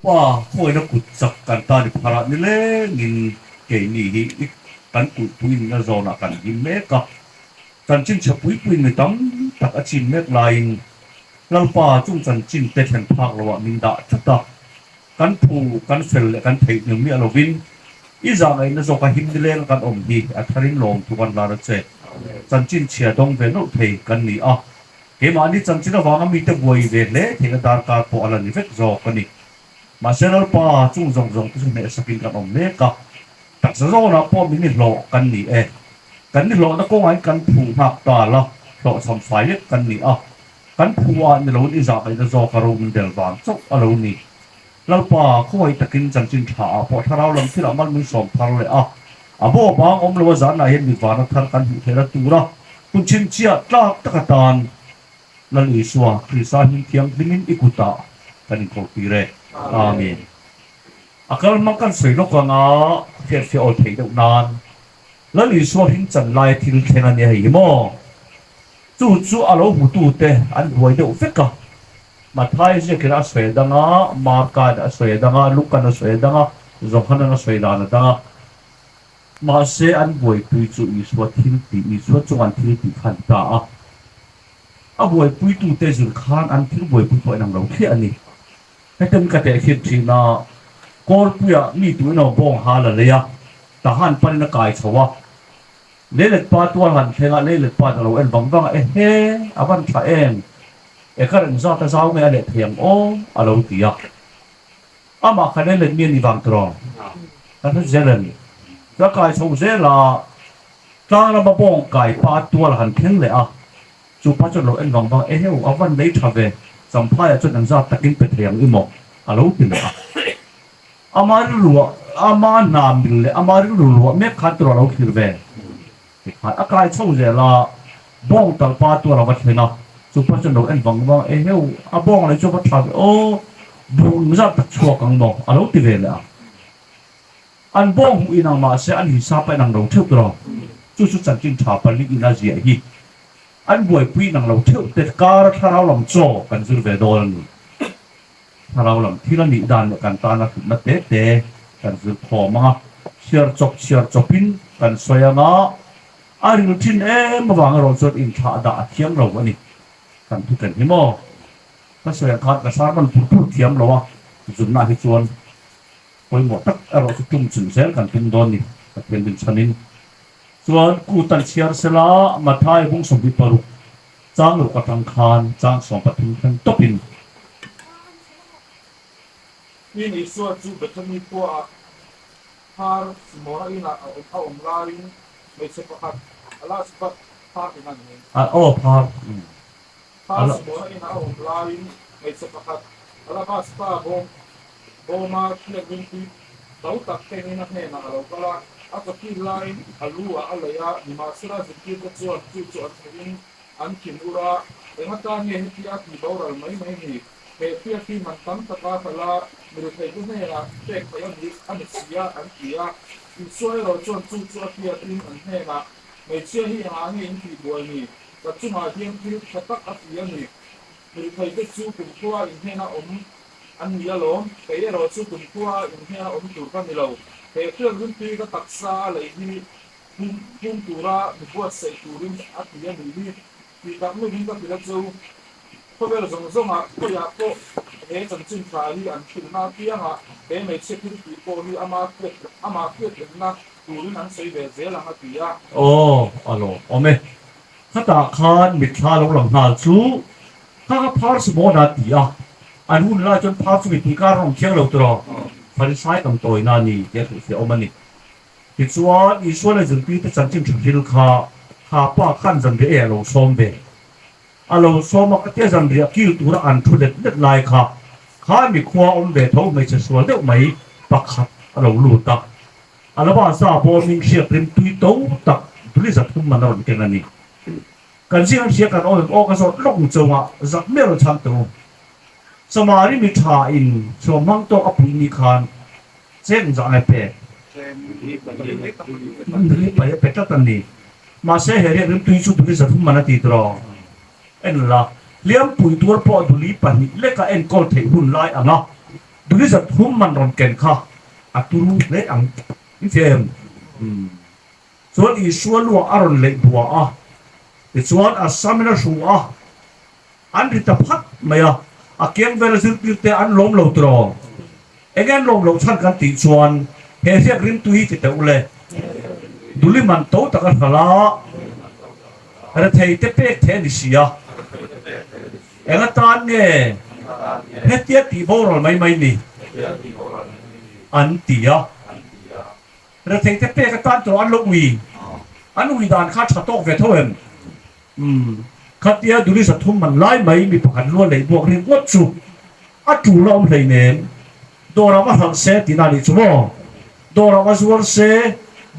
Lalpa khawiahna kut chak kan tan i pharah nilengin keini hi i kan kulhpuiin a zawnah kan him mek a, chanchin chhe pui puiin mi tam tak a chin mek laiin Lalpa chung chanchin te thlen phak loah min dah tlat a, kan phu kan fel leh kan theih hnu miah lovin i zahngaihna zawka him nileng a kan awm hi a tharin lawmthu kan hlan a che. Chanchin chhia dawng ve nawlh thei kan ni a. Keimahni chanchin avanga mite buai ve hle theihna darkar pawh a la ni vek zawk a ni. Mahse Lalpa chung zawng zawng te chu hnehsakin kan awm mek a, taksa zawnah pawh min nihlawh kan ni e. Kan nihlawhna kawngahin kan phu nghak ta la, hlawhchham fai lek kan ni a, kan phu ah ni loin i zahkaihna zawk a ro min del vang chauh a lo ni. Lalpa, khawngaih takin chanchin tha ah pawh thlarau lam thilah mal min sawm thar leh a, a baw bang awm lo a zanah hian mi vana thar kan hmuh theihna tura hun chhinchhiah tlak tak atan Lal Isua Krista hming thianghlimin i kutah kan inkhawltir e. Amen. A kal hmang kan sawi lawk anga hriatfiah awl theih deuh nan Lal Isua hring chan laia thil thleng a nia hei hi maw? Chu chu a lo hmutute an buai deuh vek a. Matthai ziakin a sawi a dang a, Marka'n a sawi a dang a, Luka'n a sawi a dang a, Johanan a sawi dan a dang a. Mahse, an buaipui chu Isua thil tih, Isua chunga an thil tih kha an ta a. A buaipuitute zir khan an thil buaipui pawh inang lo thliah a ni. Hetiang ka tehkhin thin a, Kawlpuiah mi tuin aw bawng hal a lei a, tahan panin a kai chho a. Leilet pa tual han thleng a, leilet pa in a lo en vang vang a, Ehe, a van tha em? E ka reng zat a zau nge a leh thei ang aw? a lo ti a. Amah kha leilet mi a ni vang tiraw? Ka hre zel a ni. Ka kai chho zel a, tlang lama bawng kai pa tual han thleng leh a, chu pa chuan a lo en vang vang a, Eheu, a van lei tha ve, Champhaiah chuan engzat takin pe thei ang i maw? a lo ti leh a. Ama rilruah, ama hna mil leh ama rilru luah mek khan tawrh a lo thlir ve. Tikhan a kai chho zel a, bawng talpa tuar a va thleng a, chu pa chuan lo en vang vang, Eheu, a bawng leh chu a va tha ve aw, buh engzat tak chhuak ang maw? a lo ti ve leh a. An bawng hmuh inang mahse an hisap a inang lo theuh tawrh a, chu chu chanchin tha pali in a ziah hi. An buaipui inang lo theuh te kar thlarau lam chaw kan zir ve dawn a ni. Thlarau lam thil a nih dan leh kan tana hlutna te te kan zir thawm ang a, chhiar chawp chhiar chawpin kan sawi ang a, a ril thin em avang erawh chuan inthlah dah a thiam lo a ni. Kan thu ken hi maw? Ka sawi ang khan ka sermon pur pur thiam lo a, zunna hi chuan pawimawh tak erawh chu tum chun zel kan tum dawn ni, Pathian rinchhanin. Chuan kut an chhiar sela Mathai bung 26 Chang ruk atang khan chang 13 thleng tawpin. Tin, Isua chu Bethany khuaah phar Simona inah a awm a awm laiin hmeichhe pakhat a la chhuat phar in a ni. A aw phar. Phar Simona inah a awm laiin hmeichhe pakhat alabasta bawm bawma hriat ringtui to tak kengin a hnenah a lo kal a, a chawkil laiin a lu ah a leih a, nimahsela zirtirte chuan chu chu an hmuhin an thin ur a, Eng atan nge hetia a tih boral mai mai ni? He hriat hi man tam taka hralh a, mi retheite hnenah pek theih a ni a ni si a, an ti a. Isua erawh chuan chu chu a hriatin an hnenah, Hmeichhia hi engah nge in tih buai ni? Ka chungah hian thil tha tak a ti a ni. Mi retheite chu kumkhua in hnena awm an ni alawm, kei erawh chu kumkhua in hnena awm tur ka ni lo. He hriat rimtui ka taksa a lei hi Phum phum tura mi buatsaih turin a ti a nih hi tih tak meuhin ka hrilh a chu. Khawvel zawng zawngah khawiah pawh he chanchin tha hi an hrilhna apiangah he hmeichhia thil tih pawh hi ama hriat amah hriat remna turin an sawi ve zel ang a ti a. Aw, a lawm awm e. Khatah khan mitthla lo lang nghal chu kha kha phar Simona a ti a, an hun lai chuan phar chu mipui kar a awm thiang lo tiraw? Farisai tam tawina a ni tih a hrilhfiah awm a ni. Tichuan, Isua leh zirtirte chanchin tha hril kha kha pa khan zanriah ei a lo sawm ve. A lo sawm a, khatia zanriah kil tura an thu let let lai kha kha mi khua awm ve tho hmeichhe sual deuh mai pakhat a lo lut a. A lo a za bawmin hriak rim tui to tak duli 300 man a rawn keng a ni. Kan zing an hria kan awm em aw ka zawt lawk chungah zak miah lo chhang teh u. Samari mi tha in chhuam hmang tawk a pui ni khan Cheng zah ngai pek. Duli pai a pe tlat a ni. Mahse he riak rimtui chu duli 300 man a ti tawh. En la, hliampui tuar pawh duli pahnih leka enkawl theih hun lai ang a. Duli 300 man rawn ken kha a turu hle ang i hria em? Umm. Chuan Isua luah a rawn leih bua a, tichuan a samin a hru a, an ri ta phat mai a, a kiang vela zirtirte an lawm lo tiraw? Enge an lawm loh chhan kan tih chuan he hriak rimtu hi ti teh u le. Duli man to tak a hral a, rethei te pek thei a ni si a. Eng atan nge hetia tih boral mai mai ni? An ti a. Rethei te pek atan tawh an lo ui. An ui dan kha tha tawk ve tho em? Umm, khatia duli 300 man lai mai mi pakhat lua lei buak rik ngawt chu a tul a awm hleinem. Dawrah va hralh se tihna a nih chu maw? Dawrah va zuar se,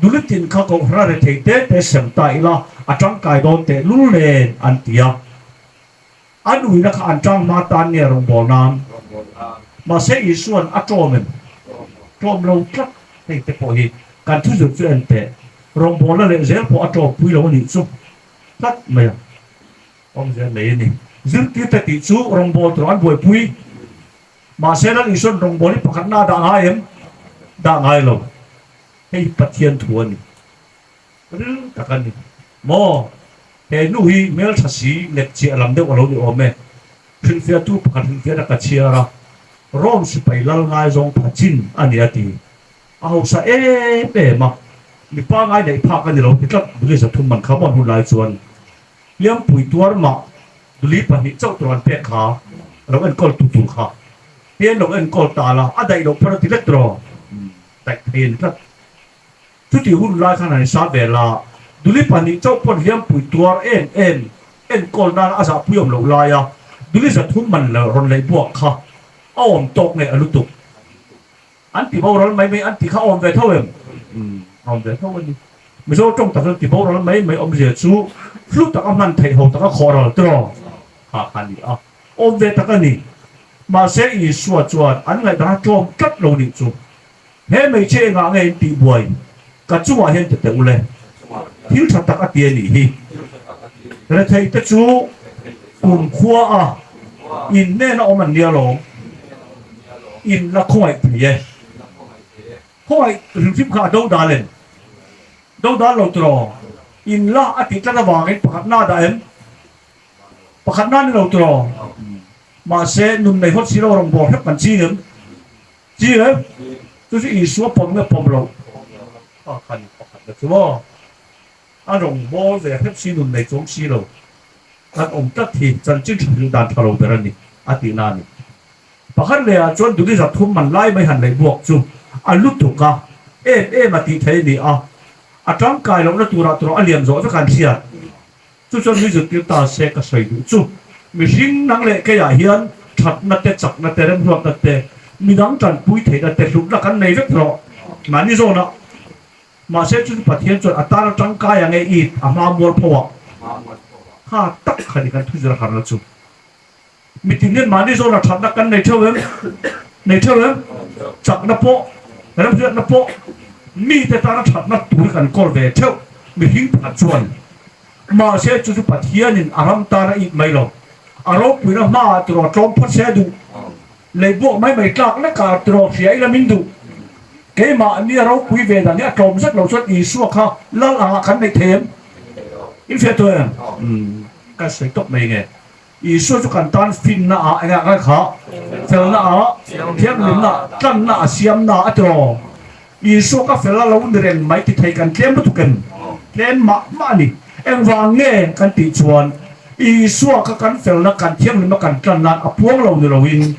duli tin kha kohhran a rethei te te sem ta ila a tangkai dawn teh lul nen an ti a. An uina kha an tang hma tan nge rawngbâwl nan? Mahse Isua'n a ṭawm em? Ṭawm lo tlat. Hei te pawh hi kan thu zir chu en teh. Rawngbâwlna leh zel pawh a ṭawm pui lo a nih chu tlat mai a. Awmze nei a ni. Zirtirte tih chu rawngbâwl tur an buaipui. Mahse Lal Isua'n rawngbâwl hi pakhatna a dah ngai em? Dah ngai lo. Hei hi Pathian thu a ni. Ril tak a ni maw? He nu hi hmeltha si let chiah lam deuh a lo ni awm e. Hrilhfiahtu pakhat hrilhfiahna ka chhiar a, Rome sipai lal ngaizawng pha chin a ni a ti. A hausa em em a, mi pangai neih phak a ni lo ti tlat Duli 300 man kha mawn hun lai chuan hliampui tuar mah Duli pahnih chauh tur an pek kha a lo enkawl tu tur kha hian lo enkawl ta la a daih loh phar a ti lek tawh daih thei a ni tlat. Chutih hun lai khan han sa ve la, Duli pahnih chauh pawn hliampui tuar em em enkawl nan a zahpui awm loh lai a, Duli 300 man la rawn lei buak kha a awm tawk nge a lutuk. An ti boral mai mai an tih kha a awm ve tho em? Umm, a awm ve tho a ni. Mizo tawng tak chuan ti boral mai mai awmzia chu hlu taka hman theih ho taka khawh ral tiraw kha kha a ni a, awm ve tak a ni. Mahse Isua chuan an ngaihdan a tlawm tlat lo nih chu. He hmeichhe engah nge in tih buai? Ka chungah hian ti teh ule. Thil tha tak a ti a nih hi. Rethei te chu kum khua a in hnena awm an nia lawm. In la khawngaih thei e. Khawngaih hrimhrim kha a do dal em? Do dal lo tiraw? In la a tih tlat avangin pakhat na dah em? Pakhat na ni lo tiraw? Mahse nun nei hawt si lo rawngbâwl hrep kan ching em? Chi e, chu chu Isua pawm nge pawm loh? A khan pakhat na chu maw? A rawn bawl ve hrep si nun nei chuang si lo. Kan awm tlat hi chanchin tha hrilh dan tha lo ber a ni, a tih na a ni. Pakhat leh ah chuan Duli 300 man lai mai han lei buak chu a lutuk a, em em a tih thei a ni a, a tangkai lohna turah tawrh a liam zawh vek an hriat. Chu chuan mi zirtir ta se ka sawi duh chu, mihring nang leh keiah hian thatna te, chakna te, remhluatna te, midang tanpui theihna te hlutna kan nei vek rawh mahni zawnah. Mahse chu chu Pathian chuan a tan atangkai ang e it a hma mualpho ah kha tak kha ni kan thuzir harna chu. Mitin hian mahni zawnah thatna kan nei theuh em? Nei theuh em? Chakna pawh, remhriatna pawh mite tana thatna tur hi kan kawl ve theuh mihring pakhat chuan. Mahse chu chu Pathianin a ram tan a it mai lo. A ropuina hmaah tiraw tlawm phawt se a duh. Lei buak mai mai tlak lekah tiraw hria ila min duh. Keimahni a ropui ve dan hi a tlawm zet lo chuan Isua kha lal angah kan neih thei em? In hriat tawh em? Umm, ka sawi tawp mai nge. Isua chu kan tan finna ah engah ngai kha? Felna ah, thianghlimna ah, tlanna ah, siamna ah a ti raw? Isua ka fel a lo ni reng mai ti thei kan tlem lutuk em? Tlem mah mah a ni. Engvang nge kan tih chuan Isua kha kan felna, kan thianghlimna, kan tlan nan a puang lo ni loin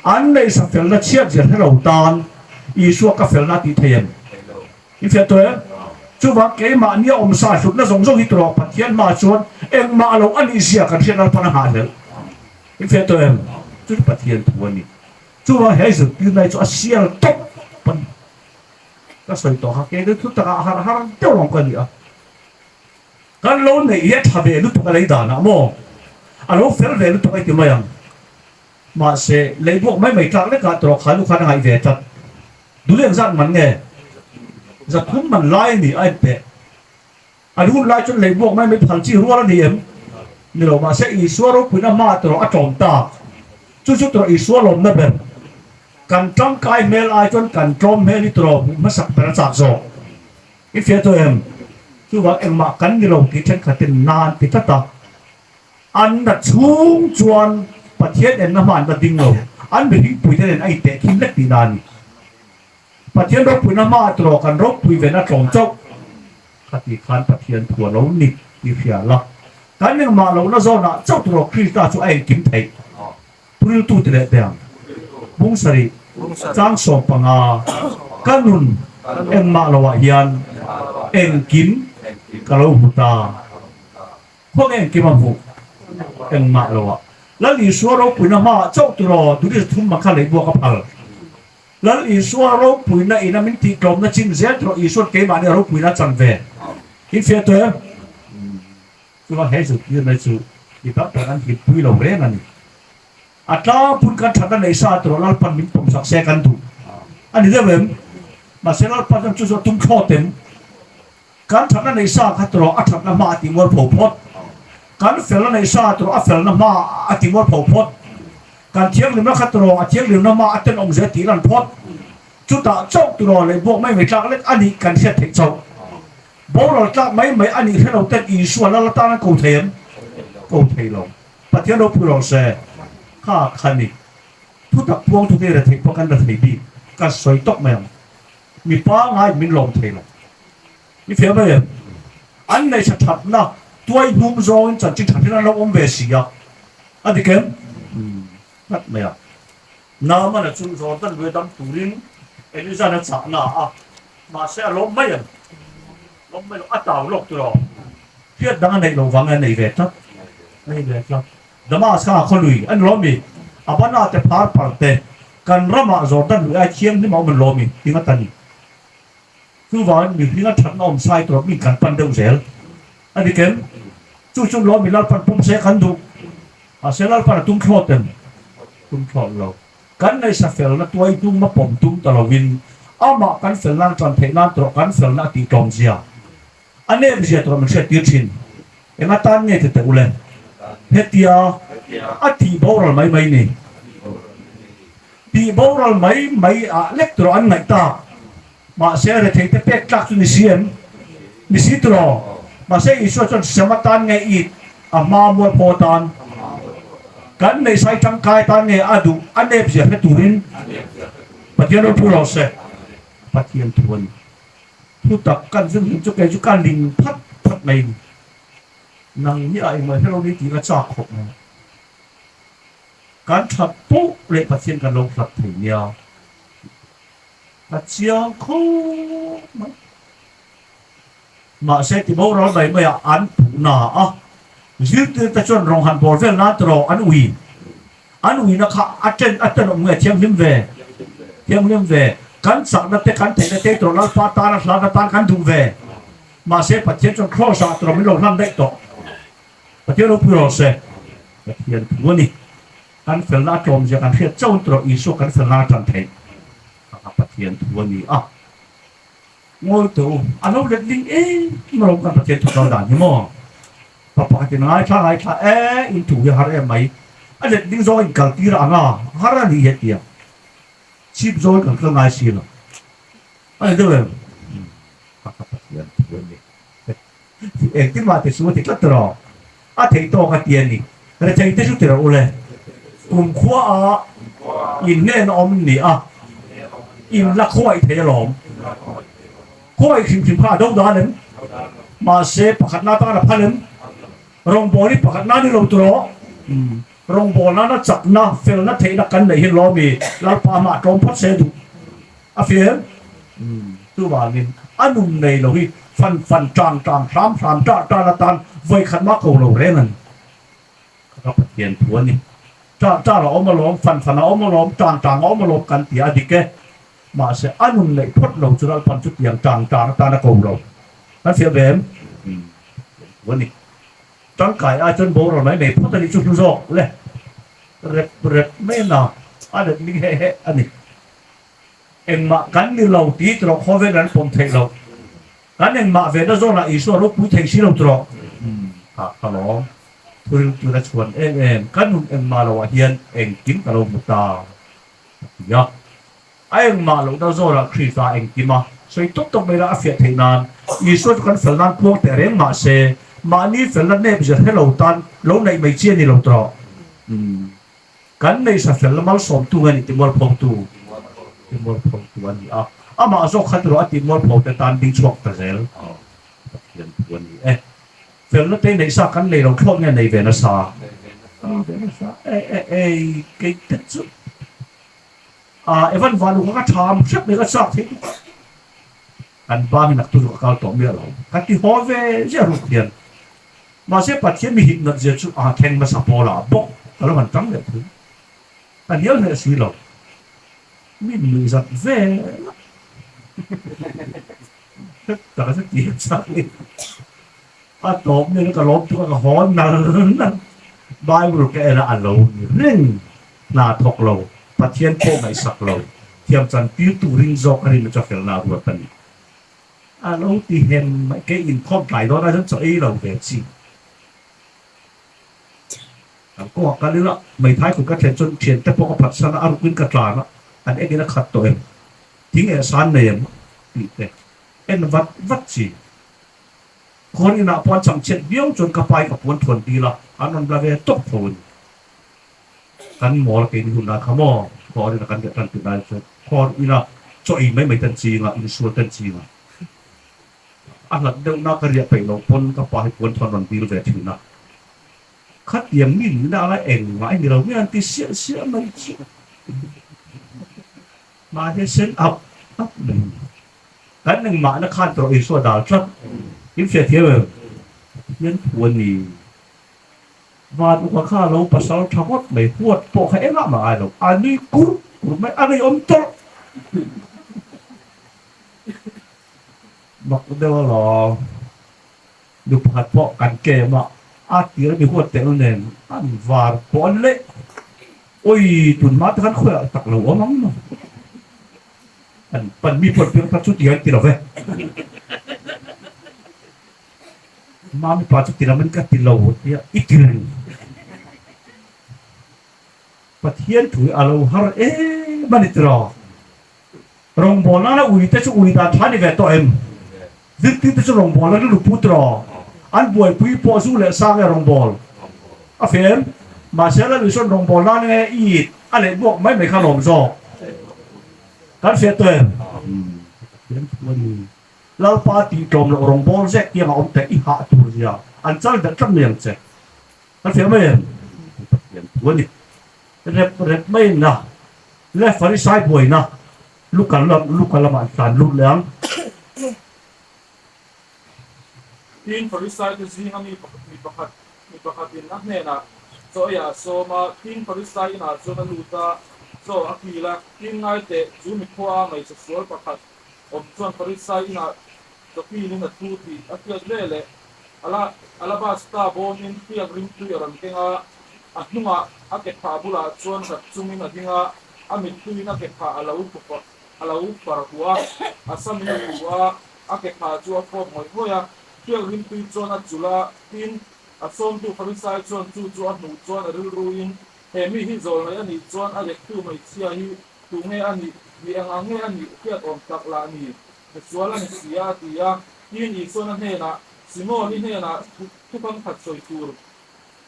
an neihsa felna chhiat zir hre lo tan Isua ka felna a tih thei em? I fiah tawh em? Chuvang keimahni a awmsa hlutna zawng zawng hi tawh Pathian hmaah chuan engmah lo a nih zia kan hriat lalpan a nghah hlelh. I fiah tawh em? Chu chu Pathian thu a ni. Chuvang he zirtirna hi chu a sial tawp a ni. Ka sawi tawh kha kei chu thu takah har har deuh ang ka ni a. Kan lo neih hi a tha ve lutuk a lei danah maw? A lo fel ve lutuk a i ti mai ang. Mahse, lei buak mai mai tlak lekah tawh kha nu khan a ngaih ve tlat. Duli ang zat man nge? 300 man lai a ni a en teh. An hun lai chuan lei buak mai mai phal chi rual a ni em? Ni lo, mahse Isua ropuina hmaah tawh a tlawm tak. Chu chu tawh Isua lawmna ber. Kan tangkai hmel ai chuan kan tlawm hmel hi turaw hmuh hmasak ber a chak zawk. I fiah tawh em? Chuvang engmah kan ni lo tih thenkhatin na an ti tlat a. An na chhung chuan Pathian enna hma an la ding lo. An mihring puite nen a inteh khin lek tihna a ni. Pathian ropuina hma ah turaw kan ropui ve na tlawm chauh. Khati khan Pathian thu a lo ni tih hria la. Kan engmah lohna zawnah chauh turaw Krista chu a engkim theih. Thuriltu ti leh teh ang. Bung sarih, chang 15, Ka nun engmah lohah hian engkim ka lo hmu ta. Khawnge engkim a hmuh? Engmah lohah. Lal Isua ropuina hmaah chauh turaw Duri zathum makha lei buak a phal. Lal Isua ropuina ina min tihtlawmna chin zel turaw Isua'n keimahni a ropuina a chan ve. Infiah tawh em? Chuan he zirtirna chu mi tam tak an hlimpui lo reng a ni. A tlangpun kan thatna neih sa tawh Lalpan min pawmsak se kan duh a ni deuh em? Mahse Lalpan chuan chu chu a tum thlawt em? Kan thatna neih sa kha tawh a thatna hma a ti mualpho phawt. Kan felna neih sa tawh a felna hma a ti mualpho phawt. Kan thianghlimna kha tawh a thianghlimna hma a tenawm zel tih lan phawt. Chutah chauh tawh leh buak mai mai tlak lek a nih kan hriat theih chauh. Boral tlak mai mai a nih hre lo ten Isua lal atan an ko thei em? Ko thei lo. Pathian ropui rawh se. Kha kha ni. Thutak puang thute i rethei pawh kan rethei bik. Ka sawi tawk mai ang. Mi pangai min lawm thei lo. I fiah mai em? An neihsa thatna tuai hnum zawngin chanchin tha hian an lo awm ve si a. A dik em? Tlat mai a. Naamana chu Jordan lui a dam turin Eliza'n a chahna a. Mahse a lawm mai ang. Lawm mai lo, a tau lawk tur aw. Hriat dang a neih loh vang a nei ve tlat. Nei ve tlat. Damas kha a khaw lui a ni lawm mi? A bana te phar par te kan ramah Jordan lui ai thianghlim a awm an lawm mi? Ti ngawt a ni. Chuvangin mihring a thatna awm sai tur mi kan pan deuh zel. A dik em? Chu chu lawm mi Lalpan pawm se kan duh. Mahse Lalpan a tum thlawt em? Tum thlawt lo. Kan ngaihsa felna tuai tum a pawm tum ta loin amah kan fel nan tan theih nan tawh kan felna a tih tlawm zia, a nep zia tawh min hriat tir thin. Eng atan nge ti teh ule? Hetia a tih boral mai mai ni. Tih boral mai mai ah lek tawh an ngaih tak. Mahse rethei te pek tlak chu ni si em? Ni si tiraw? Mahse Isua chuan sem atan nge it a hma mualphaw atan? Kan neihsai tangkai tan nge a duh a nep zia hre turin Pathian ropui rawh se. Pathian thu a ni. Thu tak kan zir hlim chu kei chu ka ling phat phat mai ni. Nang hi a engmah hre lo ni tih ka chak khawp mai. Kan that poh leh Pathian kan lo hlat thei nia. A chiang khawp mai. Mahse ti boral mai mai ah an puh na a, zirtir te chuan rawng han bawl vel nan tawh an ui. An ui na kha a ten a tenawm nge thianghlim ve? Thianghlim ve. Kan chakna te kan theihna te tawh Lalpa tan a hlan atan kan duh ve. Mahse Pathian chuan Kraws ah tawh min lo hlan daih tawh. Pathian ropui rawh se. Pathian thu a ni. Kan felna a tlawmzia kan hriat chauhin tawh Isua kan felna a tan theih. A Pathian thu a ni a. Ngawi tawh u, a lo let ding em rawng kan Pathian thu kal dan hi maw? Pa pakhatin ngaithla ngaithla e, in thu hi a har em mai. A let ding zawng in kal tir ang a, har a nih hi a ti a. Chhip zawngin kan kal ngai si lo. A ni deuh em? Kha ka Pathian thu a ni. Engtin mah ti su a ti tlat rawh. A theih tawk a ti a ni. Rethei te chu ti rawh u le. Kumkhua a in hnen a awm ni a, in la khawaih thei alawm. Khawaih hrim hrim kha a do dan em? Mahse pakhatna atan a phal em? Rawngbâwl hi pakhatna ni lo tawh. Rawngbâwl nana chakna, felna theihna kan neih hi lawm i Lalpa hmah tlawm phawt se duh. A fiam? Chuvangin a nun nei lo hi fan fan tang tang hram hram ṭah ṭah atan vawi khat mah ko lo reng a ni. Ka ka Pathian thu a ni. Ṭah ṭah a awm alawm, fan fan a awm alawm, tang tang a awm alawm kan ti a dik e. Mahse a nun neih phawt lo chu Lalpan chutiang tang tang atan a ko lo. Kan fiah ve em? Pathian thu a ni. Tangkai ai chuan boral mai mai phawt a nih chu hlu zawk le. Rep rep mai na a let ling heh heh a ni. Engmah kan ni lo tih tawh khawvel an pawm theih loh. Kan engmah ve na zawnah Isua ropui thei si lo tawh. Kha ka lawm. Thuril tun a chhuan em em. Ka nun engmah loah hian engkim ka lo hmu ta a ti a. A engmah lohna zawnah Krista engkim a sawi tawp tawp mai la a fiah theih nan Isua chu kan fel nan puang teh reng mah se mahni felna nep zir hre lo tan lo neih mai chi a ni lo tawh. Umm kan neihsa felna malsawmtu nge ni timualphotu? Timualphotu a ni a, amah zawk kha tiraw a timualpho te tan ding chhuak ta zel Pathian thu a ni e. Felna te neihsa kan nei lo thlawt nge nei ve nasa? Nei ve nasa e e ei kei te chu. A Evan Vanu kha ka tha am hrep mai ka chak thei tuk a, kan pa hi naktu chu ka kal tawh miah lo ka ti haw ve ziah ruk hian. Mahse Pathian mi hip nat zia chu a thleng hmasa pawl ah bawk ka lo han tang leh thung. Ka hnial hleh si lo. Mi nuih zat vel a. Hrep tak a chu ti chak ni. A tawp nen ka lawm tuk a ka haw nal nal. Bible ka en a a lo ni reng. Hna thawk lo, Pathian pawh ngaihsak lo, thiam chan tir tu ring zawk a rin chu a felna a ruat a ni. A lo ti hem mai, kei inkhawm tlai dawn a chuan chaw ei lo ve chi. Kan kawngah kal ila, hmeithai kut ka thlen chuan thiante pawh ka phatsan a, a rukin ka tlan a, an engin a khat tawh em? Thing eh san nei em? Tih te en vat vat chi. Khawn inah pawh an changchhiat viau chuan ka pai ka puan thuan dil a, an rawn la ve tawp tho a ni. Kan mawl keini hun lai kha maw khawn ina kan riah tan tih lai chuan khawn ina chaw ei mai mai ten ching a, insual ten ching a. A hlat deuh na ka riah peih loh pawn ka pa hi puan thuan rawn dil ve thin a. Khatiang mi nihna a la engmah i ni lo nge an ti siah siah mai chu. Mahni sen up up mai a ni. Kan engmahna khan tawrh Isua dal tlat. In hriat thiam em? Pathian thu a ni. Van upa kha lo pasal tha ngawt mai, huat pawh kha engah mah ngai lo. A nui kur kur mai, a ngeiawm tawrh. Mak deuh alawm. Nu pakhat pawh kan kem a, a tir a mi huat tel nen an var pawh an leh. Oi, tun hma te khan khawiah tak lo awm ang maw? An pan mi pawh an piang thar chu ti an ti lo ve. Mami pa chu ti lam in ka ti lo tia i ti reng. Pathian thu hi a lo har em a ni tiraw? Rawngbâwl nâna uite chu ui dan ṭha ni ve tawh em? Zirtîrte chu rawngbâwl an rilru put rawh. An buaipui pawh zu leh sang nge rawngbâwl a feh em? Mahse, Lal Isua'n rawngbâwl nân nge i it a leh buak mai mai kha lawm zawk. Kan hriat tawh em? Pathian thu a ni. Lalpa tih tlawm loh rawngbâwl zek tiangah awm teh i hah tur zia an chal belh tlat mai ang che. Kan hria mai em? Pathian thu a ni. Rep rep mai na le Farisai buaina Luka lam Luka lamah an tlan lut leh ang. Tin, Farisaite zinga mi mi pakhat mi pakhatin a hnenah chaw eiah a sawm a, tin, Farisai inah chuan a lut a, chaw a kil a. Tin, ngai teh, chu mikhua a hmeichhe sual pakhat awm chuan Farisai inah chaw kilin a thu tih a hriat veleh ala alabasta bawmin hriak rimtui a rawn keng a, a hnungah a ke phah bulah chuan rat chungin a ding a, a mittuiin a ke phah a lo a lo far huh a, a samin a huh a, a ke phah chu a fawp ngawih ngawih a, hriak rimtui chuan a chulh a, tin, a sawmtu Farisai chuan chu chu a hmuh chuan a rilruin, He mi hi zawlngaih a nih chuan a lektu hmeichhia hi tunge a nih, mi eng ang nge a nih hriat awm tak lah ni? Misual a ni si a, a ti a. Tin, Isuan a hnenah, Simon, i hnenah thupang khat sawi tur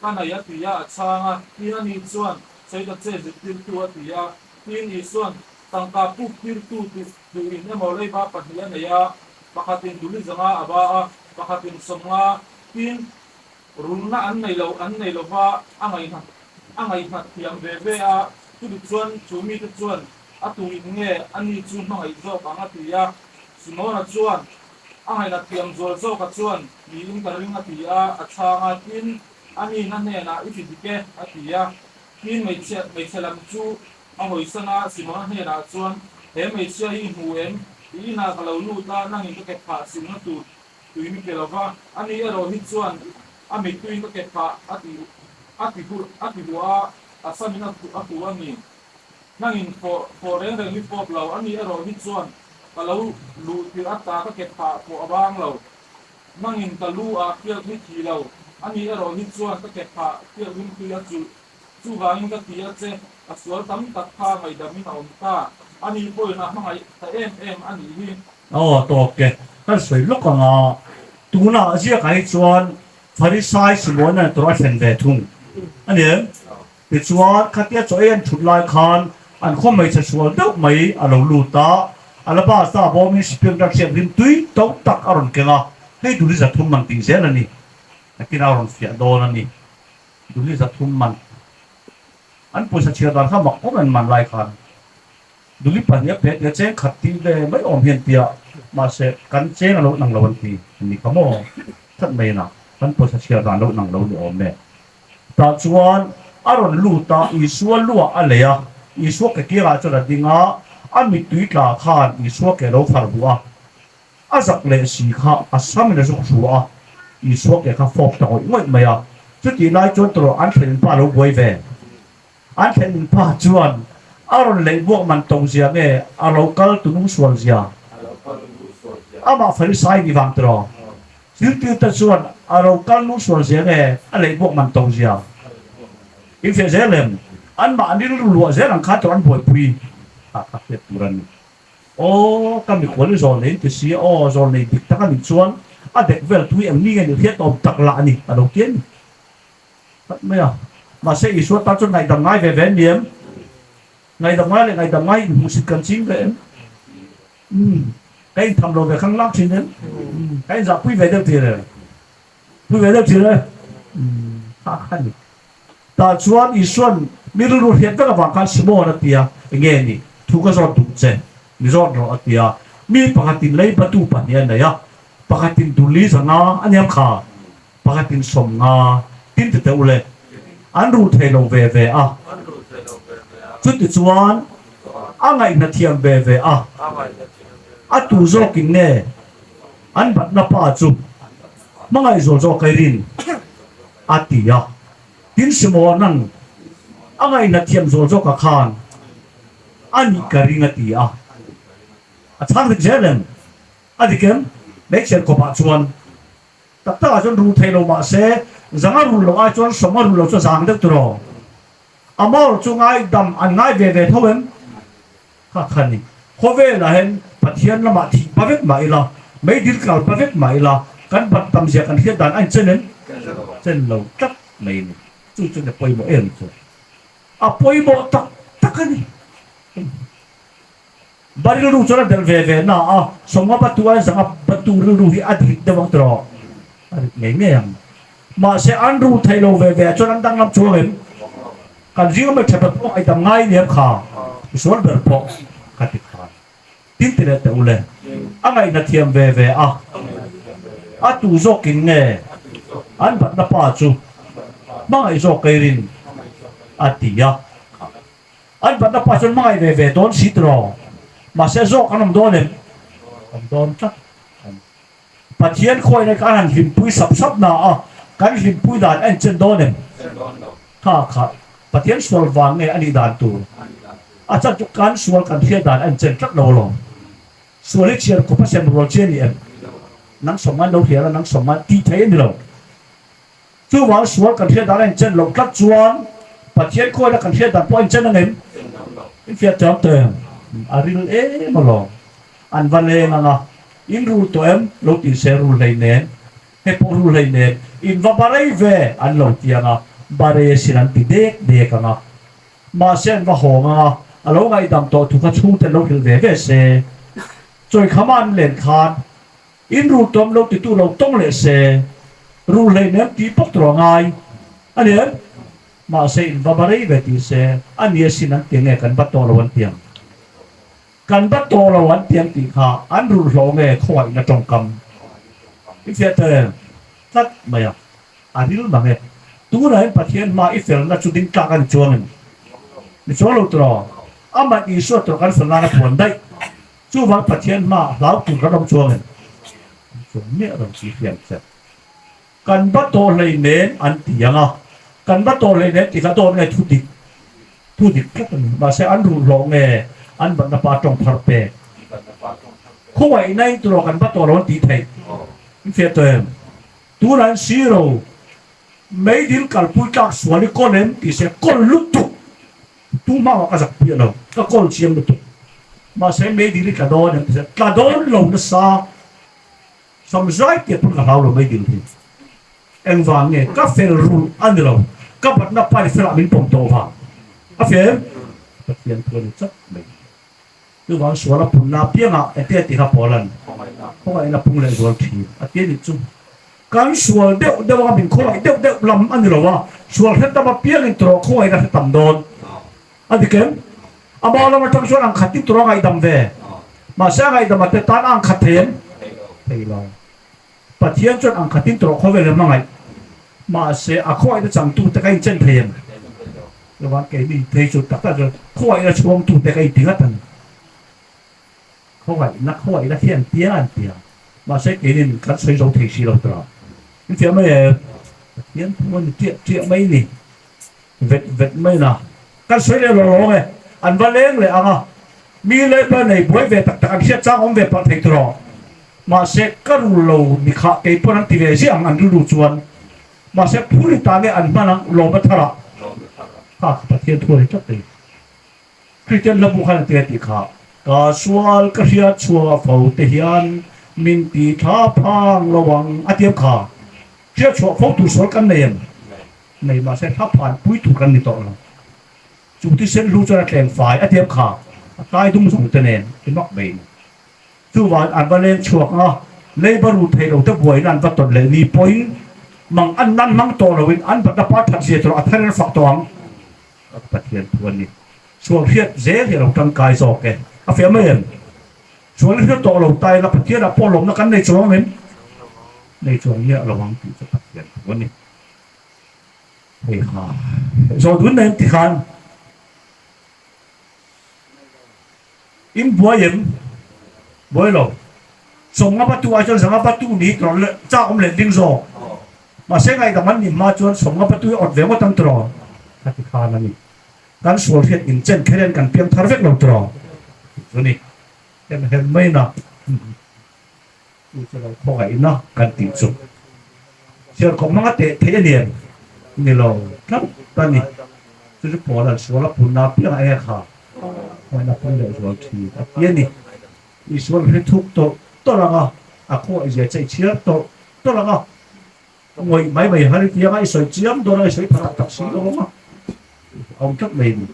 ka nei, a ti a, a chhang a. Tin, ani chuan, Sawi ta che, zirtirtu, a ti a. Tin, Isuan, Tangka puk tirtu duhin emaw leiba pahnih a nei a, pakhatin duli zanga a ba a, pakhatin sawmnga. Tin, rulna an nei lo, an nei lo va, a ngaihna a ngaihnghat thiam ve ve a. Chumi chuan chu mite chuan, A tu in nge a ni chu hmangaih zawk ang a ti a. Simona chuan, A ngaihna thiam zual zawka chuan niin ka ring a ti a, a chhang a. Tin, a ni na hnenah i ti dik e a ti a. Tin, hmeichhia hmeichhe lam chu a hawisan a, Simona hnenah chuan, He hmeichhia hi i hmu em? I inah ka lo lut a, nangin ka ke phah silna tur tui mi pe lo va, a ni erawh hi chuan a mittuiin ka ke phah a ti a ti hur a ti huah a, a samin a a hu a ni. Nangin fawh fawh reng reng hi fawp lo, a ni erawh hi chuan ka lo luh tirh ata ka ke phah pawh a bang lo. Nangin ka lu ah hriat hi thi lo, a ni erawh hi chuan ka ke phah hriat rimtui a chulh. Chuvangin ka ti a che, a sual tam tak kha ngaihdam in a awm ta. Ani pawhin a hmangaih ta em em a nih hi. Aw tawk e, kan sawi lawk ang a, tunah ziakah hi chuan Pharisai Simona tur a thlen ve thung a ni em? Tichuan khatia chaw ei an thut lai khan an khaw hmeichhe sual deuh mai a lo lut a, alabasta bawmin spirit a hriat rim tui to tak a rawn keng a, hei duli 300 man tih zel a ni, nakinah a rawn fiah dawn a ni, duli 300 man. An pawisa chhiar dan kha mak khawp an man lai khan duli pahnih a pet leh cheng khat tih ve mai awm hian tia mahse kan cheng a lo nang lo an ti ni kha maw that mai na kan pawisa chhiar dan lo nang lo ni awm e. Tah chuan a rawn lut a, Isua luah a lei a, Isua ke kiangah chuan a ding a, a mittui tla khan Isua ke lo far buh a, a zak leh si kha a samin a zuk hru a, Isua ke kha fawp ta ngawih ngawih mai a. Chutih lai chuan tawrh an thlenin pa lo buai ve. An thlenin pa chuan a rawn leih buak man to zia nge a lo kal tu nung sual zia? Amah Farisai ni vang tiraw? Zirtirte chuan a lo kal nung sual zia nge a leih buak man to zia? In fiah zel em? Anmahni rilru luah zel ang khan tawrh an buaipui a ka hriat tur a ni. Aw, ka mikhual i zawl nei ti si, aw, zawl nei dik tak a nih chuan a dek vel tui eng ni nge nih hriat awm tak lah a ni, a lo ti a ni. That mai a. Mahse Isua tan chuan ngaihdam ngai ve ve an ni em? Ngaihdam ngai leh ngaihdam ngai inhmuhsit kan ching ve em? Umm, ka intham lo ve khang lang thin em? Umm, ka inzahpui ve deuh thin em? Pui ve deuh thin e. Umm, kha kha ni. Tah chuan Isua'n mi rilru hriat vek avang khan Simon a ti a, Enge ni? Thu ka zawt duh che. Mi zawt rawh a ti a. Mi pakhatin lei batu pahnih a nei a, pakhatin duli 500 a niam kha, pakhatin 50 tin ti teh u le. An ru thei lo ve ve a. Chutichuan a ngaihna thiam ve ve a. A tu zawkin nge an batna pa chu hmangaihzual zawk kai rin? A ti a. Tin Simona'n a ngaihna thiam zawl zawkah khan a nih ka ring a ti a. A chhang dik zel em? A dik em? Hmeichhiar kawpah chuan tak takah chuan rul thei lo mah se zanga rul lo ai chuan sawma rul lo chu a zang deuh tiraw? A maur chu ngaidam an ngai ve ve tho em? Kha kha ni. Khawvelah hian Pathian lamah thih pa vek mah ila, meidil kal pa vek mah ila, kan bat tam zia kan hriat dan a inchen em? Chen lo tlat mai a ni. Chu chuan a pawimawh em chu? A pawimawh tak tak a ni. Ba rilru chuan a delh ve ve na a, 50 batu ai 100 batu rilru hi a rit deuh ang tiraw? A rit ngei ngei ang. Mahse an ru thei lo ve ve ah chuan an danglam chuang em? Kan zinga hmeichhe ber pawh ngaihdam ngai ni em kha? Misual ber pawh ka ti khan. Tin ti leh teh u le. A ngaihna thiam ve ve a. A tu zawkin nge an batna pa chu hmangaih zawk kei rin a ti a. An batna pa chuan hmangaih ve ve dawn si tiraw? Mahse zawk an awm dawn em? Awm dawn tlat. Pathian khuaina kan han hlimpui sap sap na a, kan hlimpui dan a inchen dawn em? Kha kha Pathian sual vang nge a nih dan tur? A chan chu kan sual kan hriat dan a inchen tlat lo alawm. Sual hi chhiar khawp a sem rual chi a ni em? Nang sawm ngai lo hrial a, nang sawm ngai tih theih a ni lo. Chuvang sual kan hriat dan a inchen loh tlat chuan Pathian khuaina kan hriat dan pawh a inchen ang em? Infiah thiam teh em? A ril em alawm. An va leng ang a, in rul tawh em? Lo ti se rul hlei nen, he pawh rul hlei nen, in va barei ve an lo ti ang a, barei asin an ti dek dek ang a. Mahse an va hawng ang a, a lo ngaihdam tawh thu kha chhungte an lo hrilh ve ve se. Chawikhama an len khan In rul tawm lo titu lo tawng leh se, rul hlei nem tih bawk tur a ngai a ni em? Mahse in va barei ve ti se, a ni asin an ti nge kan va tawh lo an ti ang. Kan va tawh lo an ti ang tih kha an rul hlawh nge khawngaihna tawngkam i fiah teh tlat mai a, a ril mang e. Tunah hian Pathian hma i felna chu ding tlak a ni chuang em? Ni chuang lo tiraw? Amah Isua tawrh kan fel nan a puan daih. Chuvang Pathian hmaah hlau tur kan awm chuang em? An chuang miah lo tih hriat che. Kan va tawh hlei nen an ti ang a, kan va tawh hlei nen tih kha dawt nge thu dik, thu dik tlat a ni. Mahse an ruhhlawh nge an batna pa tawng phar pek. Khawngaihna in turaw kan va tawh lo an tih theih. In fiah tawh em? Tunah hian siro meidil kalpui tlak sual i kawl em tih se kawl lutuk. Tu hmangah ka zak pui a lo, ka kawl chiang lutuk. Mahse meidil hi tla dawn em ti tla dawn lo nasa samzai tiat pawn ka hlau lo meidil hi. Engvang nge ka fel rulh a ni lo, ka batna pa in felah min pawm tawh vang a fel Pathian thu a ni chauh mai. Chuvang sual a punna apiangah engtin a ti kha Paula'n khawngaihna pung leh zual thin a ti a nih chu. Kan sual deuh deuh anga min khawngaih deuh deuh lam a ni lo a, sual hre tam apiangin tawrh khawngaihna hre tam dawn a ni kem? Amah lam atang chuan ang khatin tawrh a ngaihdam ve. Mahse a ngaihdam a te tan a ang khat thei em? Thei lo. Pathian chuan ang khatin tawrh khawvel em a ngaih. Mahse a khawngaihna changtute ka inchen thei em? Chuan keini thei chu tak tak chuan khawngaihna chhuangtute ka inti ngat a ni. Khawngaihna khawngaihna khi an tia an tia. Mahse keinin kan sawi zo thei si lo tura. In fiah mai em? Pathian thu a ni ṭiah ṭiah mai ni. Vet vet mai na. Kan sawi leh lo lawng e. An va leng leh ang a. Mi leh pa nei buai ve tak tak an hriat chang awm ve palh thei tiraw. Mahse ka rul lo ni kha kei pawn an ti ve ziah ang an rilru chuan. Mahse phur i ta nge an hman ang lawm a thar ah. Kha kha Pathian thu a ni tlat mai. Kristian hla bu khan an ti a tih kha. Ka sual ka hriat chhuah fo te hian min ti thla phang lo ang a ti em kha. Hriat chhuah fo tur sual kan nei em? Nei mahse thla phan pui tur kan ni tawh lo. Chu thisen hlu chuan a tleng fai a ti em kha. A tlai dum zawng te nen i mak mai ni. Chuvang an va leng chhuak a, labour ru thei lo te buaina an va tawn leh ni pawhin mang an nan hmang tawh loin an batna pa that zia tur a thar in fak tawh ang. Pathian thu a ni. Sual hriat zel hi a lo tangkai zawk e. A fiah mai em? Sual i hriat tawh lo ta ila Pathianah pawh lawmna kan nei chuang em? Nei chuang miah lo ang tih chu Pathian thu a ni. Hei ha, zawh dun nei em ti khan in buai em? Buai lo. Sawmnga patu ai chuan zanga patu ni tawrh leh chak awm leh ding zawk. Mahse ngaihdam an nih hma chuan sawmnga patu hi awt ve ngawt ang tiraw? Ka ti khan a ni. Kan sual hriat in chen kher hian kan piang thar vek lo tiraw? Tih chu ni. Hem hem mai na. Chu chu lo khawngaihna kan tih chu. Chhiarkawp hmanga teh theih a ni em? Ni lo tlat a ni. Chu chu pawl an sual a punna apiangah eng kha khawngaihna pung leh zual thin a ti a ni. Isual hre thuk tawlh tawlh ang a, a khawngaih zia che i chhiar tawlh tawlh ang a, ngawih mai mai har i ti ang a, i sawi chiam dawn a, i sawi pha tak tak si lo ang a, a awm tlat mai a ni.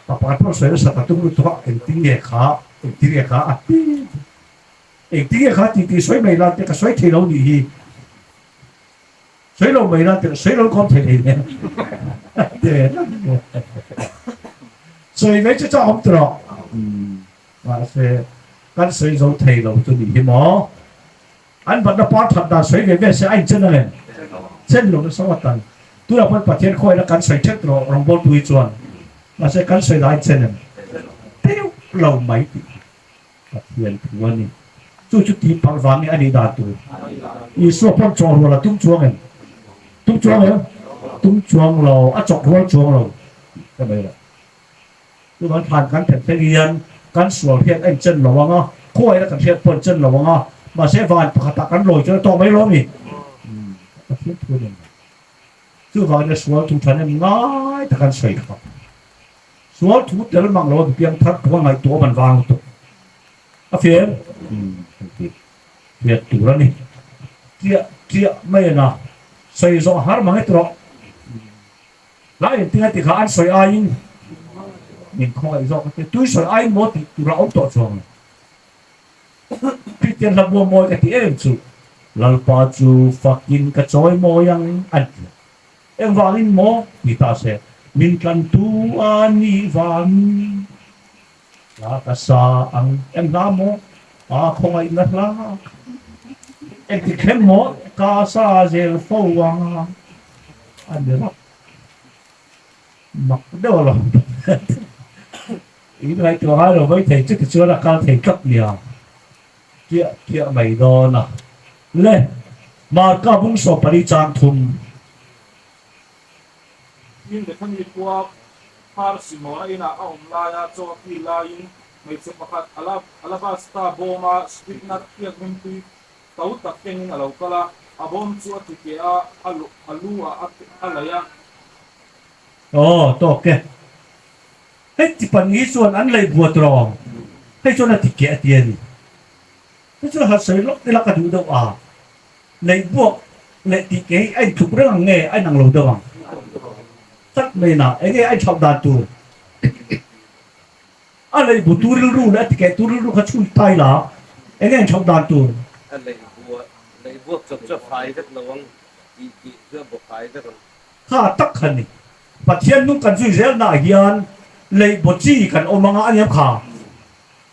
Pa pakhat pawh sawi nasa ka tum lutuk a, engtin nge kha, engtin nge kha a ti, engtin nge kha ti tih sawi mai la te ka sawi thei lo nih hi, sawi lo mai la te sawi lo kawm thei thei nen ti ve tlat sawi mai chu chu a awm tawh rawh mahse kan sawi zo thei lo chu nih hi maw an batna par that dan sawi ve ve se a inchen ang em chen lo nasa ngawt ang tunah pawh Pathian khawiah kan sawi thet rawh rawngbawl tu hi chuan mahse kan sawi dan a inchen em deuh lo mai tih Pathian thu a ni. Chu chu tih palh vang nge a nih dan tur? Isua pawn chawh rual a tum chuang em? Tum chuang em? Tum chuang lo, a chawk rual chuang lo tih ka mai lo. Chuvang thlan kan then thleng hian kan sual hian a inchen lo ang a, khawiah kan hriat pawh a inchen lo ang a, mahse van pakhatah kan lawi chuan a tawk mai lo a ni. Pathian thu a ni ang. Chuvangin a sual thu than em ngai tak an sawi kha. Sual thu tel mang lo a piang thar thu a ngaihtuah man vang lutuk. A fiah em? Umm kan ti fiah tur a ni. Chiah chiah mai a na. Sawi zawh har mang e tawh. Lai engtin a ti kha an sawi aiin min khawngaih zawk a ti. Tui sawi aiin maw tih tur a awm tawh chuang lo. Kristian hla bua mawi ka ti em chu Lalpa chu fakin ka chawi mawi ang an ti a. Engvangin maw ti ta se, min tlantu a nih vangin hla ka sa ang. Eng hla maw? A khawngaihna hla kha. Engti thleng maw ka sa zel fo ang a ni rak. Mak deuh alawm. In ngaihtuah ngai lo mai thei chuti chuan a kal thei tlat nia. Chiah chiah mai dawn a. Le, Marka bung 14 chang thum. Tin, Bethany khua Phar Simona inah a awm laia chaw a kil laiin hmeichhe pakhat alabasta bawma spignat hriat rimtui to tak kengin a lo kal a, a bawm chu a ti keh a, a lu ah a laih a. Aw, tawk e. Hei ti pahnih chuan an lei buat rawng. Hei chuan a ti keh a ti a ni. Hei chuan han sawi lawk ila ka duh deuh a. Lei buak leh tih keh hi a intluk reng ang nge a inang lo deuh ang? Tak mai na, enge a inchhauh dan tur? A lei bu tu rilru leh a ti keh tu rilru kha chhui tai la, enge a inchhauh dan tur? A lei buak, lei buak chawp chu a fai vek lo ang, tih keh chu a bawk fai vek ang. Kha tak kha ni. Pathian nung kan zui zel naah hian lei baw chi kan awm anga a niam kha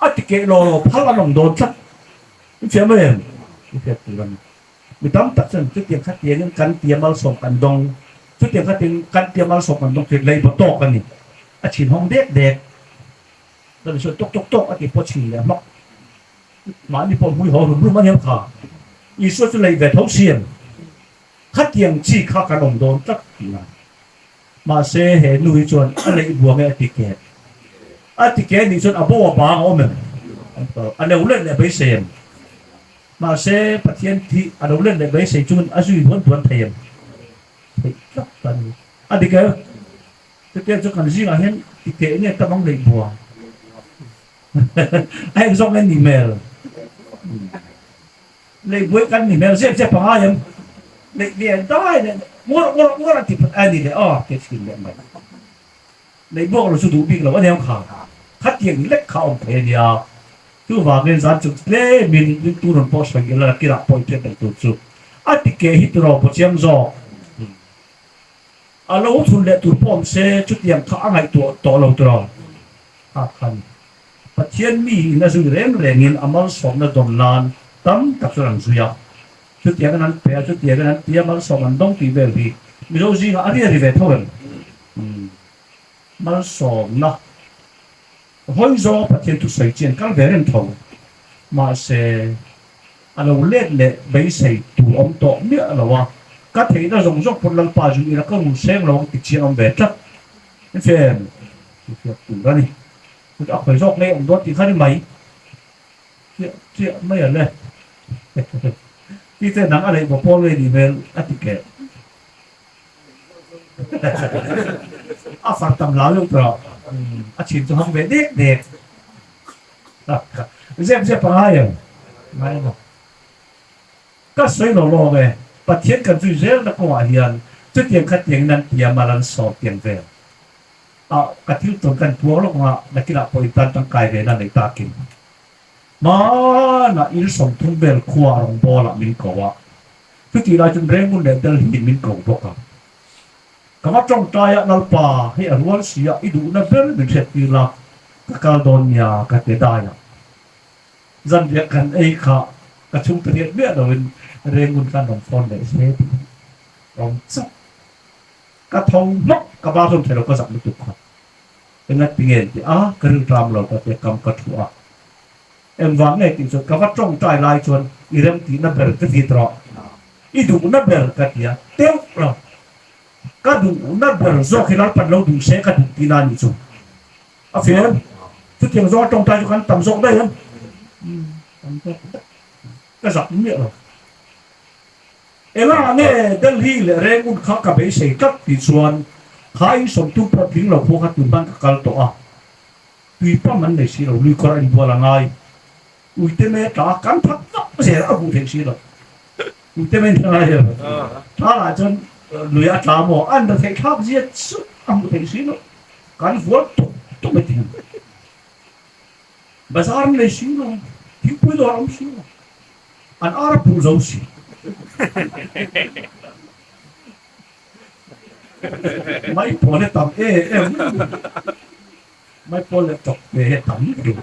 a ti keh law law phal an awm dawn tlat. I hria mai em? I hriat tur a ni. Mi tam tak chuan chutiang kha tiangin kan tia malsawm kan dawng, chutiang kha tiangin kan tia malsawm kan dawng tih lei baw tawk a ni. A chhin hawng dek dek. Chuan Isuan tawk tawk tawk a ti pawh chhin leh hmak. Mahni pawh hmui haw rum rum a niam kha. Isua chu lei ve tho siam. Khatiang chi kha kan awm dawn tlat tih a. Mahse he nu hi chuan a leih buang e a ti ke. A ti ke nih chuan a bo a bang a awm em? A lo let leh beisei em? Mahse Pathian thi a lo let leh beisei chungin a zui duan duan thei em? Theih tlat a ni. A dik em? Chutiang chu kan zingah hian ti keh nge tam ang leih buang? A eng zawk nge ni hmel? Lei buai kan ni hmel zep zep a ngai em? Lei lian dai leh ngawr ngawr ngawr a ti phat a ni leh aw ke thin leh mai. Lei buak lo chu duh bik lo a nia kha. Khatiang lek kha awm thei a nia. Chuvangin zan chung tlemin ringtu rawn pawh sawi ila kinah pawh i hriat loh tur chu a ti keh hi tiraw paw chiang zawk. A lo thun leh tur pawh awm se chutiang kha a ngaihtuah tawh lo tiraw. Kha khan Pathian mi in a zui reng rengin a malsawmna dawn nan tam tak chuan an zui a. Chutiangin an pe a, chutiangin an ti a, malsawm an dawng tih vel hi Mizo zingah a ri a ri ve tho em? Malsawmna hawi zawnga Pathian thusawi chi an kal ve reng tho. Mahse, a lo let leh beisei tur awm tawh miah lo a, ka theihna zawng zawng pawn Lalpa zui ila ka rul seng lo ang ti chian awm ve tlat. Fem, i hriat tur a ni. Kut a khawi zawk ngei awm dawn tih kha ni mai. Chiah chiah mai a le. Ti te nang a leih baw pawl ngei ni hmel a ti keh. A far tam lau deuh tawh. A chhin chu hang ve dek dek. Zep zep a ngai em? Ngai lo. Ka sawi lo lawng e. Pathian kan zui zelna kawngah hian chutiang khatiangin an tia mal an sawm tiang vel. Ah ka thil tawn kan puang lawk anga nakinah pawh in tan tangkai ve na nei takin hmanah il 30 vel khua rawngbawlah min ko a, chutih lai chuan Rengun leh Delhi in min ko bawk a. Ka va tawngtai a, Lalpa hei a rual si a, i duhna ber min hriat tir la, ka kal dawn nia ka ti dai a. Zanriah kan ei kha ka chhungte hriat miah loin Rengun khan rawn phone leh se tih rawng chauh. Ka tho hlawk, ka bathroom thei lo ka zak lutuk kha. Enga ti nge ti a, ka rilṭam lo ka tia kam ka thu a. Engvang nge tih chuan ka va tawngtai lai chuan i remtihna ber ka ti tawh, i duhna ber ka ti a, teuh lo. Ka duhna ber zawk hi Lalpan lo duh se ka duh tihna a nih chu. A fel, chutiang zawnga tawngtai chu kan tam zawk daih em? Tam zawk daih. Ka zak miah lo. Engah nge Delhi leh Rangoon kha ka beisei tlat tih chuan kha in 30 pawh tling lo pawh kha tun hman ka kal tawh a, tui pam an nei si lo, lui kawr a inbual a ngai, uite me tla kan that vak zel a hmuh theih si lo, uite me tla lai zel tla lah chuan lui a tla maw an ra theih thlak zia chu a hmuh theih si lo, kan vual tuk tuk mai thin. Bazar an nei si lo, thingpui dawr a awm si lo. An ar a phuh zo si. Mai pawl hi tam em em. Mai pawl leh tawk ve hi a tam lutuk.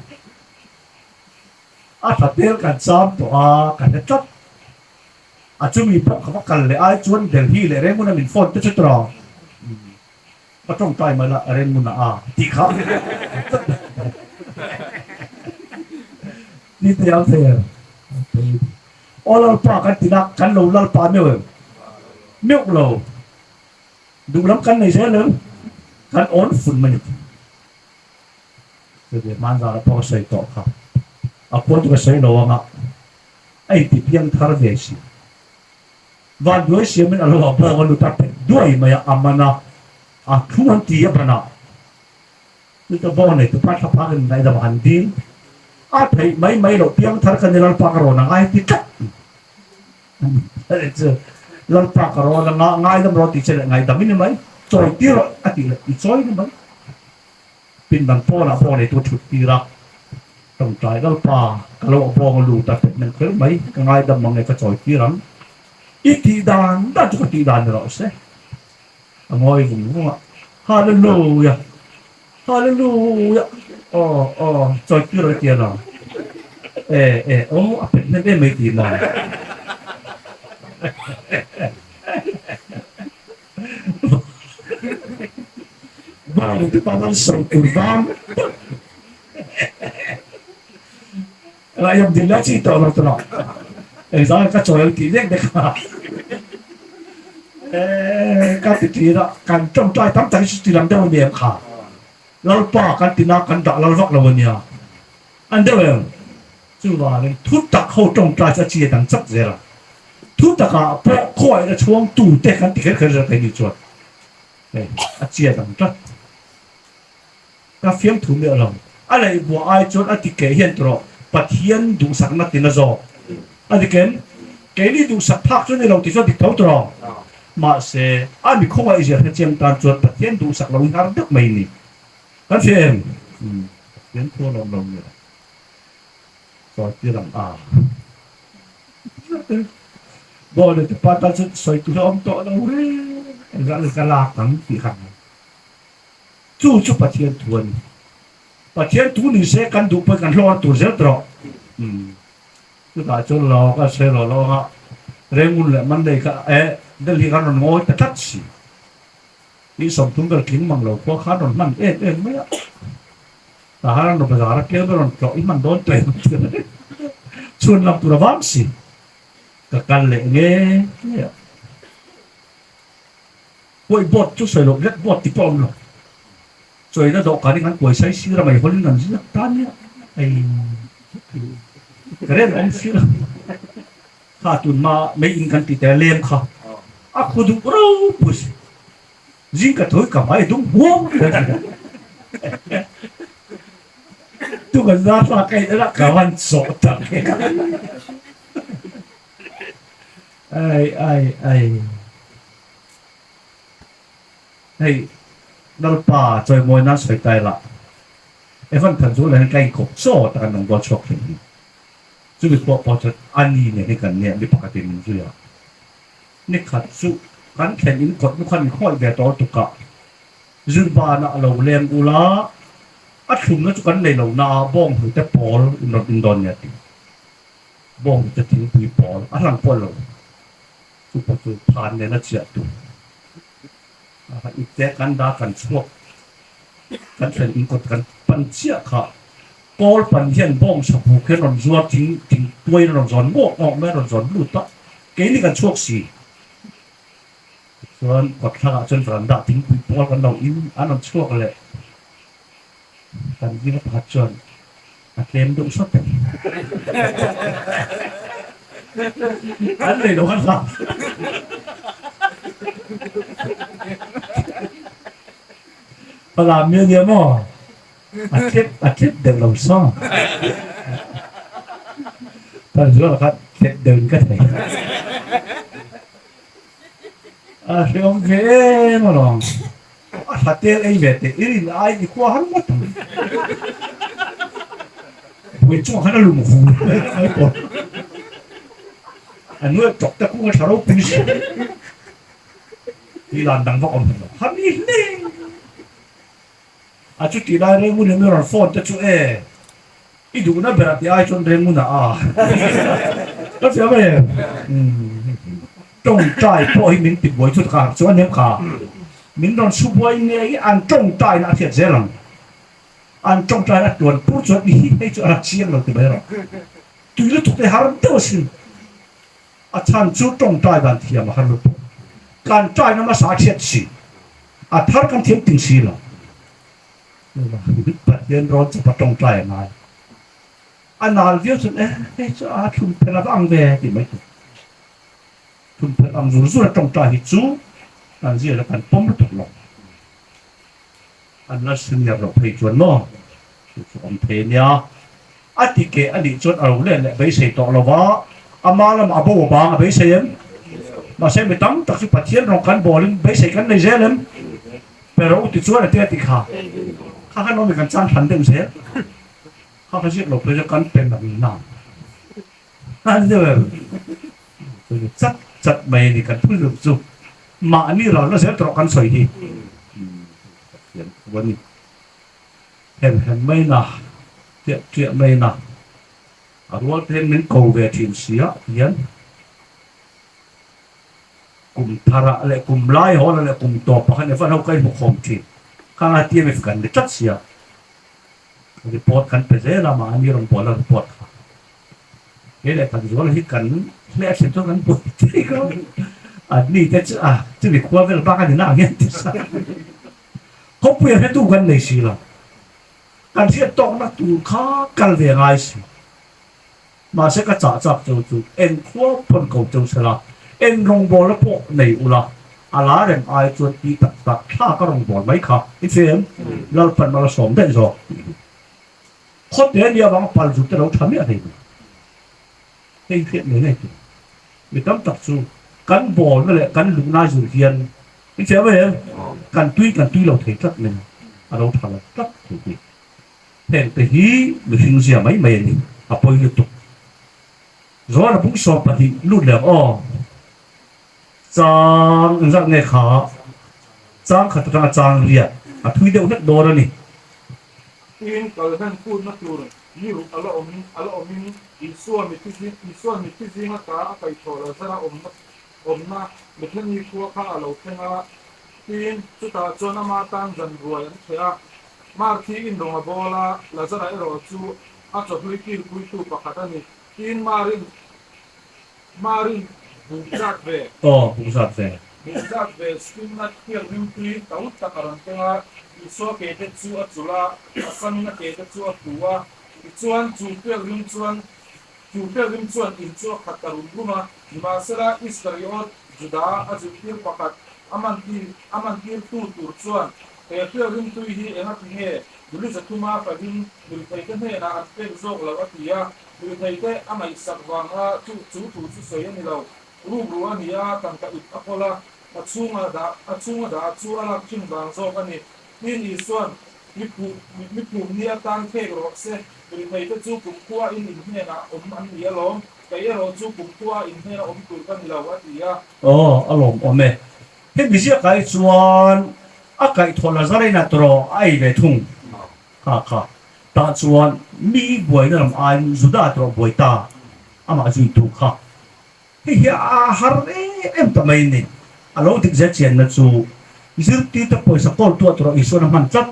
A tha tel kan cham tawh a, ka hre tlat. A chumi pawh ka va kal leh ai chuan Delhi leh Rangoon a min phone te chu tawh. Ka tawngtai mai la Rangoon ah a tih kha. Ni te ang thei em? Aw Lalpa kan ti nak kan lo Lalpa meuh em? Meuh lo. Duh lam kan nei zel em? Kan awn fun mai ni. Chuti hmanzara pawh ka sawi tawh kha. A khua chu ka sawi lo anga a inti piang thar ve si. Van duai siamin a lo a bawng a lut a pet duai mai a, a man a, a thu an ti a banah. Chuta bawng nei tupa thla phak in ngaihdam han dil a theih mai mai loh piangthar ka ni Lalpa ka rawn a ngai ti tlat chu Lalpa ka rawn a ngaidam rawh tih che leh ngaihdam i ni mai chawi tir rawh a tih leh i chawi ni mai pindan pawnah bawng nei tu thut tir a tawngtai Lalpa ka lo bawng a lut a pet men kher mai ka ngaidam mang e ka chawi tir ang i tih dan dan chu ka tih dan ni rawh se. A ngawi vung vung a, Hallelujah! Hallelujah! Aw, aw, chawi tir a ti a lo. E, e, aw, a pet hnem em mai ti maw? Vang te pa nan sawi tur vang. Ngaihdam dil la chi tawh lo tawh. Engzah ka chawi ang tih nek nek a. Eee ka ti thin a, kan tawngtai tam tak hi chu ti lam deuh a ni em kha. Lalpa kan ti na kan dah lal vak lo a nia. An deuh em? Chuvangin thu tak ho tawngtai chu a chi a dang chak zel a. Thu takah pawh khawiah chhuang tute kan ti kher kher zel kei ni chuan hei a chi a dang tlat. Ka fiamthu miah lo. A leihbuah ai chuan a ti keh hian tawh Pathian duhsakna tina zawk a ni ken. Keini duhsak phak chu ni lo tih chuan dik tho tawh. Mahse, a mi khawngaih zir hrechiang tan chuan Pathian duhsak lo hi har deuh mai ni. Kan hria em? Pathian thu a lawm lo nia. Sawi tir ang a. Baw leh tipa tan chuan sawi tur a awm tawh lo re. Engzah nge ka lak ang tih kha. Chu chu Pathian thu a ni. Pathian thu ni se kan duh pawhin kan hlawr tur zel tawh. Chutah chuan lawng a sawi rawh lawng a, Rengun leh Monday kha e Delhi khan rawn ngawi ta tlat si. Ni 30 vel tling mang lo khua khan rawn hman em em mai a. Tah khan rawn bazar a tlem a rawn tlawh i hman dawn tawh em chhun lam tur a vang si. Ka kal leh nge nge a. Kuai board chu sawi loh black board ti pawh a awm lo. Chawina dawhkan hi kan kuai sai sir a mei hawlin an ziak ta nia. Ei ka rel awm sir a kha tun hma mei in kan ti te lem kha a khu duh ropui si. Zing ka thawi ka hmai dum huam tu kan zar thlak ka in a ka van chawh tak. Ai ai ai. Hei Lalpa chawimawi nan sawi tai lah. Evan Thanzula hian ka inkawp chaw tak an rawn bual chhuak thin hi. Chumi pawh pawh chuan a ni nen hi kan nia mi pakhatin min zui a. Ni khat chu kan thlen in kawt nu khan min khawih ve tawh lutuk a. Zirbanah a lo leng ula a thlumna chu kan nei lo na a bawng hnute pawl in rawn in dawn nia ti. Bawng hnute thingpui pawl a hlang pawh lo. Chu pawh chu phan nen a chiah tur a ipte kan dah kan chhuak kan thlen in kawt kan pan chiah kha kawl pan hian bawng sabuk hian rawn zuar thing thing tuai in rawn zawn ngawk ngawk mai a rawn zawn lut a keini kan chhuak si tichuan kawt thlangah chuan veranda thingpui pawl kan lo in an rawn chhuak leh kan zinga pakhat chuan A tlem deuh sawt em? An nei lo khan hlah. Falam mi a nia maw? A tlep a tlep deuh lo saw. Tan zual khan tlep deuh in ka thei. A hreawm ve em alawm. A tha tel ei ve teh i rin ai i khua har ngawt ang. Buai chungah khan a lum hu mai pawh. A nuai tawk te kung a tha ropui si. Tih dan dang vak awm hek lo. Hami hle. A chuti lai Rengun hi mi rawn phone te chu e i duhna berah tih ai chuan Rengun ah a. Ka fiam e. Tawngtai pawh hi min ti buai thut kha chuan nem kha min rawn su buai nge hi an tawngtai na a hriat zel ang. An tawngtai na tuan pur chuan i hi hei chu a ra chiang lo ti mai rawh. Tui lutuk te har deuh asin. A chhan chu tawngtai dan thiam a har lutuk. Kan tai na hmasa a hriat si. A thar kan thiam ting si lo. Pathian rawn chawp a tawngtai a ngai. A nal viau chuan e hei chu a thlum phelh a va ang ve ti mai tur. Thlum phelh ang zur zur a tawngtai hi chu kan zir a kan pawm lutuk lo. An la senior loh phei chuan maw chu chu awm thei a nia. A ti keh a nih chuan a ro let leh beisei tawh lo va, ama lamah a bo a bang a beisei em? Mahse mi tam tak chu Pathian rawng kan bawlin beisei kan nei zel em? Pero u ti chuan a tia tih kha kha khan awmi kan chan hran deuh zel. Kha kha ziak lo phei chu kan pe nang nang. An deuh em? Chu ni chat chat mai a ni kan thu zuk chu. Mahni ralna zel tawh kan sawi hi. Pathian thu a ni. Hem hem mai na, tiah tiah mai na. A rual te hian min ko ve thin sia tihian kum tharah leh kum lai hawlah leh kum tawpah khan evan ho ka inhmu khawm thin. Khang a TMF kan ni tlat sia. Report kan pe zel a, mahni rawn bual a report kha. Kei leh Thanzuala hi kan hleh thlen chuan kan buai thei ko. An ni te chu a chumi khua vel bak a ni na ang hian ti sa. Khawpuia hretu kan nei si lo. Kan hriat tawkna tur kha kal ve ngai si. Mahse ka chah chak cheu chu eng khua pawn ko cheu sela, eng rawngbawlna pawh nei ula, a la reng ai chuan ti tak tak thlak a rawngbâwl mai kha i fem, Lalpan mal a sawm daih zawk tih hi. Khawte a nih avanga pal zut te lo tha miah hlei mai. Hei hriat ngei ngei tur. Mi tam tak chu kan bawlna leh kan luhna zir hian i fem em? Kan tui kan tui lo thei tlat mai a, a lo tha lo tlat thei hi. Heng te hi mihring zia mai mai a ni, a pawi lutuk. Zawhna bung 12 lut leh ang aw. Chang engzat nge kha? Chang khat atanga chang riat a thui deuh hlek dawn a ni. Tin, kalhlen putna tur ni ruk a la awm a la awmin Isua mitthi zing Isua mitthi zinga ta a kaihthawh Lazara awmna awmna Bethany khua kha a lo thleng a. Tin, chutah chuan ama tan zan ruai an theh a. Marthi in rawng a bawl a, Lazara erawh chu a chawhlui kilpuitu pakhat a ni. Tin, Marin Marin buk zat ve. Aw, buk zat ve. Buk zat ve skinna thiak rimtui to tak a rawn keng a, Isua ke te chu a chulh a, a samina ke te chu a hlu a. Tichuan, chu piak rim chuan chu piak rim chuan in chu a khat ta rum rum a. Nimahsela, Iskariot, Juda a zirtir pakhat, a mantir a mantirtu tur chuan, He piak rimtui hi enga ti nge nuli zathuma hralhin mirtheite hnenah an pek zawk loh a ti a. Mirtheite a ngaihsak vanga chu chu thu chu sawi a ni lo. Rukru a ni a, tangka ip a kawl a, a chhunga dah a chhunga dah chu a lak thin vang zawk a ni. Tin Isuan, Mi phuh mi phuh ni atan khek rawh se, mirtheite chu kumkhua in in hnenah awm an ni alawm, kei erawh chu kumkhua in hnena awm tur ka ni lo, a ti a. Aw, a lawmawm e. Hemi ziakah hi chuan a kaihthawh Lazarena tawrh a ei ve thung. Kha kha. Tah chuan mi buaina lam aiin Juda tawrh buai ta amah zuitu kha hei hi a har em em ta mai a ni. A lo dik zel chianna chu zirtirte pawisa kawl tuah tawrh Isuan a hman tlat.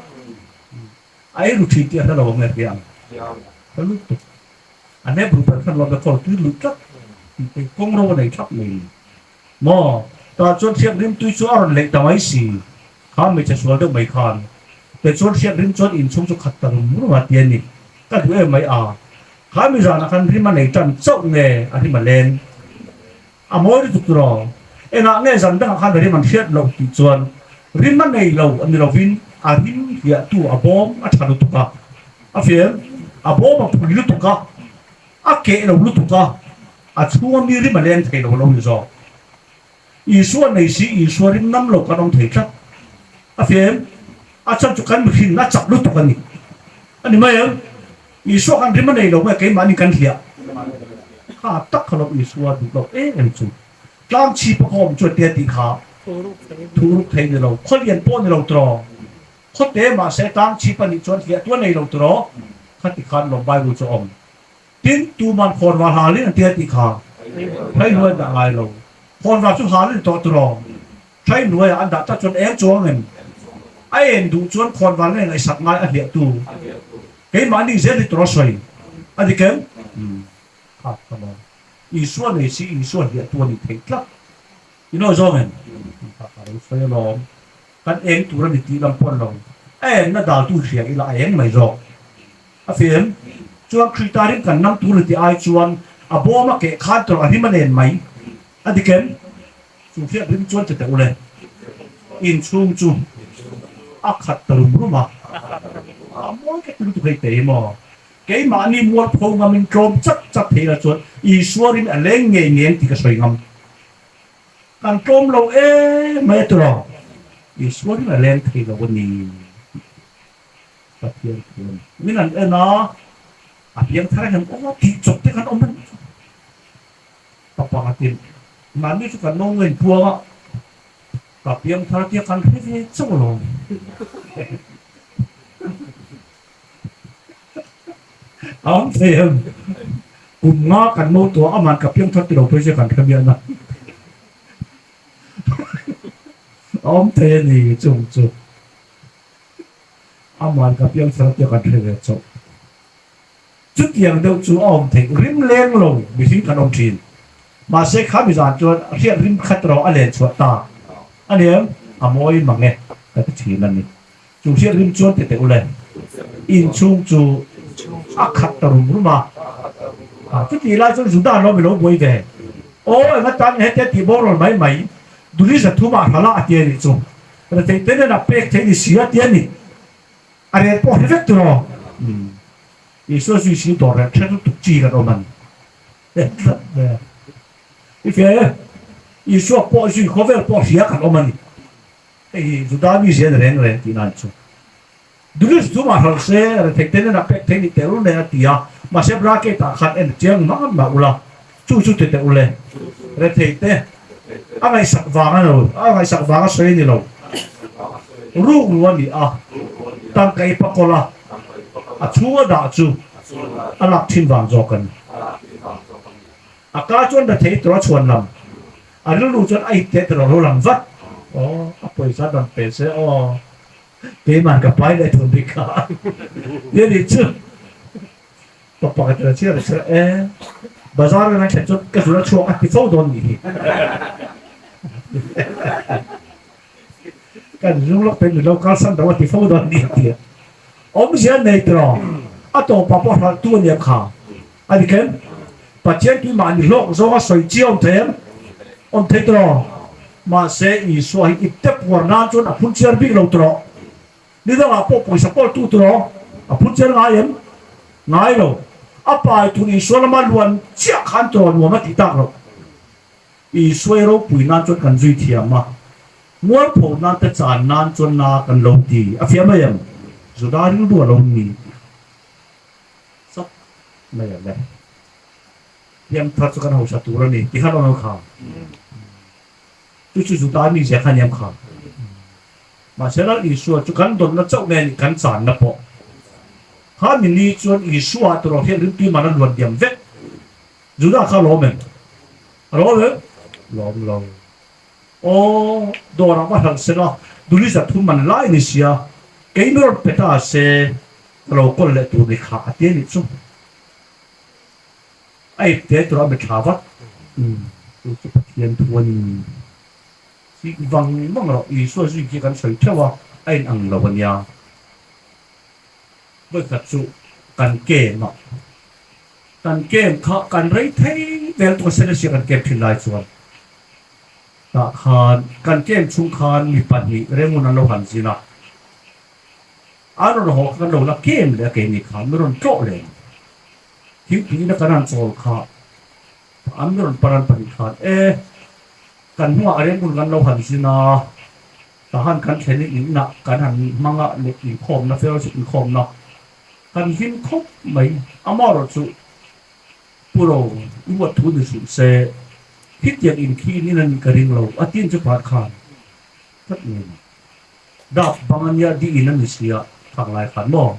A ei ru thin tih a hre lo ang nge hria ang? Hre lutuk. A nep ru ber khan lawm e kawl tui luh tlat tih te kawng ro a nei thlap mai a ni. Maw? Tah chuan hriak rimtui chu a rawn leih ta mai si. Kha hmeichhe sual deuh mai khan. Te chuan hriak rim chuan inchhung chu khat ta rum rum a ti a ni. Ka duh em mai a. Kha mi zanah khan rim a nei tan chauh nge a rim a leng? A mawi lutuk tur aw. Engah nge zan dangah khan rim an hriat loh tih chuan rim a nei lo a ni lovin a rim hliahtu a bawm a tha lutuk a. A fiam? A bawm a phui lutuk a. A keh lo lutuk a. A chhunga mi rim a leng thei lo lo ni zawk. Isua nei si Isua rim ngam lo kan awm thei tlat. A fem, a chhan chu kan mihring a chak lutuk a ni. A ni mai ang. Isua khan rim a nei lo nge keimahni kan hliah. Kha tak kha lo Isua duh loh em em chu. Tlang chhip a khawm chu a tia tih kha thu ruk thei ni lo. Khawlian pawh ni lo tiraw. Khawte mahse tlang chhip a nih chuan hliah tu a nei lo tiraw. Khati khan lo Bible chu a awm. Tin, tuman khawnvar halin an tia tih kha Thaihnuai an dah ngai lo. Khawnvar chu halin tawh tiraw? Thaihnuaiah an dah tlat chuan eng chuang em? A en duh chuan khawnvar nge ngaihsak ngai a hliahtu? Keimahni zel hi tiraw sawi a dik em? Kha ka lawm. Isua nei si Isua hliahtu a nih theih tlat. I nawi zawng em? Kha ka lo sawi alawm. Kan eng tur a ni tih lam pawh a ni lo. A enna daltu hria ila a eng mai zawk. A fem chuan Kritarin kan nam tur ni tih ai chuan a bawm a keh khan tawrh a hlim a len mai a dik em? Chu hriat rim chuan che teh ule. Inchhung chu. A khat ta rum rum a. A mawi ka ti lutuk hei tei maw? Keimahni mualpho ngamin tlawm chat chat thei la chuan Isua rin a leng ngei ngei ang tih ka sawi ngam. Kan tlawm lo em mai a tiraw? Isua rin a leng thei lo a ni tih Pathian thu a ni. Min an en a, a piang thar hian aw tih chawp te kan awm a nih chu. Pa pakhatin mahni chu kan lo ngaihpuang a, ka piang thar tia kan hre ve chauh alawm. A awm thei em? Kum nga kan mo tuah aman ka piang thar ti lo phei se kan hre miah na. A awm thei a ni chung chu. Aman ka piang thar tia kan hre ve chauh. Chutiang deuh chu a awm theih rim leng lo mihring kan awm thin. Mahse kha mizan chuan hriat rim khat erawh a len chhuah ta a ni em? A mawi mang e ka ti thin a ni. Chu hriat rim chuan ti teh u le. Inchhung chu a khat ta rum rum a. Chutih lai chuan Juda an lo mi lo buai ve. Aw enga tan nge hetia tih boral mai mai Duli zathumah hrala a ti a nih chu. Retheih te nen a pek theih ni si a ti a ni. A rel pawh hre vek tur aw. Isua zui si dawr rel then lutuk chi kan awm a ni. I fia e, Isua pawh zui khawvel pawh hria kan awm a ni. Hei hi Juda mi zian reng reng tih nan chu. Dulis chu mah hralh se, retheih te nena pek thei ni tel nen a ti a, mahse bracket ah khan en chiang mah mah ula, chu chu ti teh ule. Retheih te a ngaihsak vang a lo, a ngaihsak vang a sawi a ni lo. Ruk ru a ni a, tangka i pakawl a, a chhung a dah chu a lak thin vang zawk a ni. A ka chuan rethei tur a chhuan lam, a rilru chuan a ip teh tur a lo lang vat. Aw, a pawisa dang pe se aw, keimah ka pai leh thun bik kha. Tia nih chu pa pakhat in a chhiar a chhiar e, bazar kan thlen chuan ka zul a chhuak a ti fo dawn nih hi. Kan zung lawk te min lo kalsan do a ti fo dawn nih hi tia. Awmzia nei tiraw, a tawpah pawh hralh tu a niam kha. A dik em? Pathian tui mahni hlawk zawnga sawi chi a awm thei em? Awm thei tiraw? Mahse, Isua hi ipte puar nan chuan a phun chiar bik lo tiraw? Ni dangah pawh pawisa kawltu tiraw? A phun chiar ngai em? Ngai lo. A pai tur Isua lama luan chiah khan tiraw nuam a tih tak loh. Isua i ropui nan chuan kan zui thiam a, mualpho nan te chan nan chuan na kan lo ti. A fiah mai em? Juda rilru a lo ni tih. Sap mai ang e. Piang thar chu kan hausa tur a ni ti khan awm kha. Chu chu Juda mi zia kha niam kha. Mahse Lal Isua chu kan dawnna chauh nge ni kan channa pawh. Kha mi ni chuan Isua tur hian rimtui man a luan diam vek. Juda kha lawm em? A lawm em? Lawm lo. Aw, dawrah va hlan sela, duli 300 man lai ni sia, kei mi rawn pe ta se, ka lo kawl leh tur ni kha a ti a nih chu. A ip te tur a mi thla vat. Umm, chu chu Pathian thu a ni. Sik vang vang rawh, Isua zui khi kan sawi theuh a, a in ang lo a nia. Vawikhat chu kan kem a, kan kem kha kan rei thei vel tawh Selesih kan kem thin lai chuan tah khan kan kem chhung khan mi pahnih Rengun an lo han zin a, an rawn haw kha kan lo la kem leh a keini khan mi rawn tlawh leh ang. Thingpui ina kan han chawl kha an mi rawn pan an pahnih khan e kan hnungah Rengun kan lo han zin a, tah han kan thlen in inah kan han hmang a leh inkhawmna fellowship inkhawmna kan hlim khawp mai. Amaherawhchu Pu Ro, i huat thu ni hrilh se, khitiang in khi in in a nih ka ring lo, a tin chu phat khan tlat ngei mai. Dap bang a nia di in a ni si a, thak lai khan maw?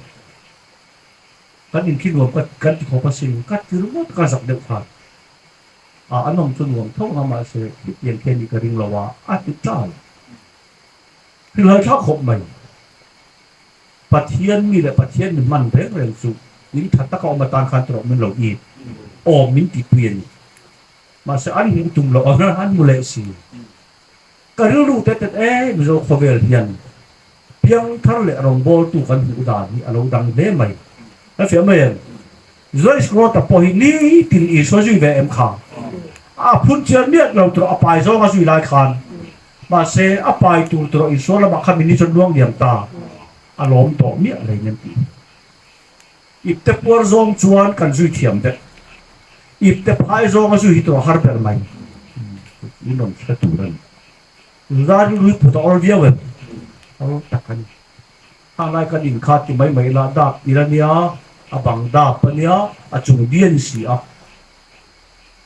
Kan in khi nuam ka kan ti khawp asin, ka ti ringawt ka zak deuh khan. A an awm chu nuam tho ang a mahse khitiang khi a nih ka ring lo a, a ti tal. Hrilhhai thlak khawp mai. Pathian mi leh Pathian mi hman reng reng chu in tha taka awm atan khan tawrh min lo i awm min tihpui a ni. Mahse an hmuh tum loh ang an hmu leh si. Ka rilru te tet e Mizo khawvel hian piangthar leh rawngbawltu kan hmuh dan hi a lo dang hle mai. Ka hria mai em? Joyce Grota pawh hi nitin Isua zui ve em kha? A phun chian miah lo tur a pai zawng a zui lai khan. Mahse, a pai tur tawh Isua lamah khan min ni chuan luang liam ta a lawm tawh miah lei an ti. Ipte puar zawng chuan kan zui thiam vek. Ipte phai zawnga zui hi tawh a har ber mai. In rawn hre tur a ni. Zan lui phut a awr viau em? Awr tak a ni. Hanglai kan inkha ti mai mai la, dap il a nia, a bang dap a nia, a chung di a ni si a.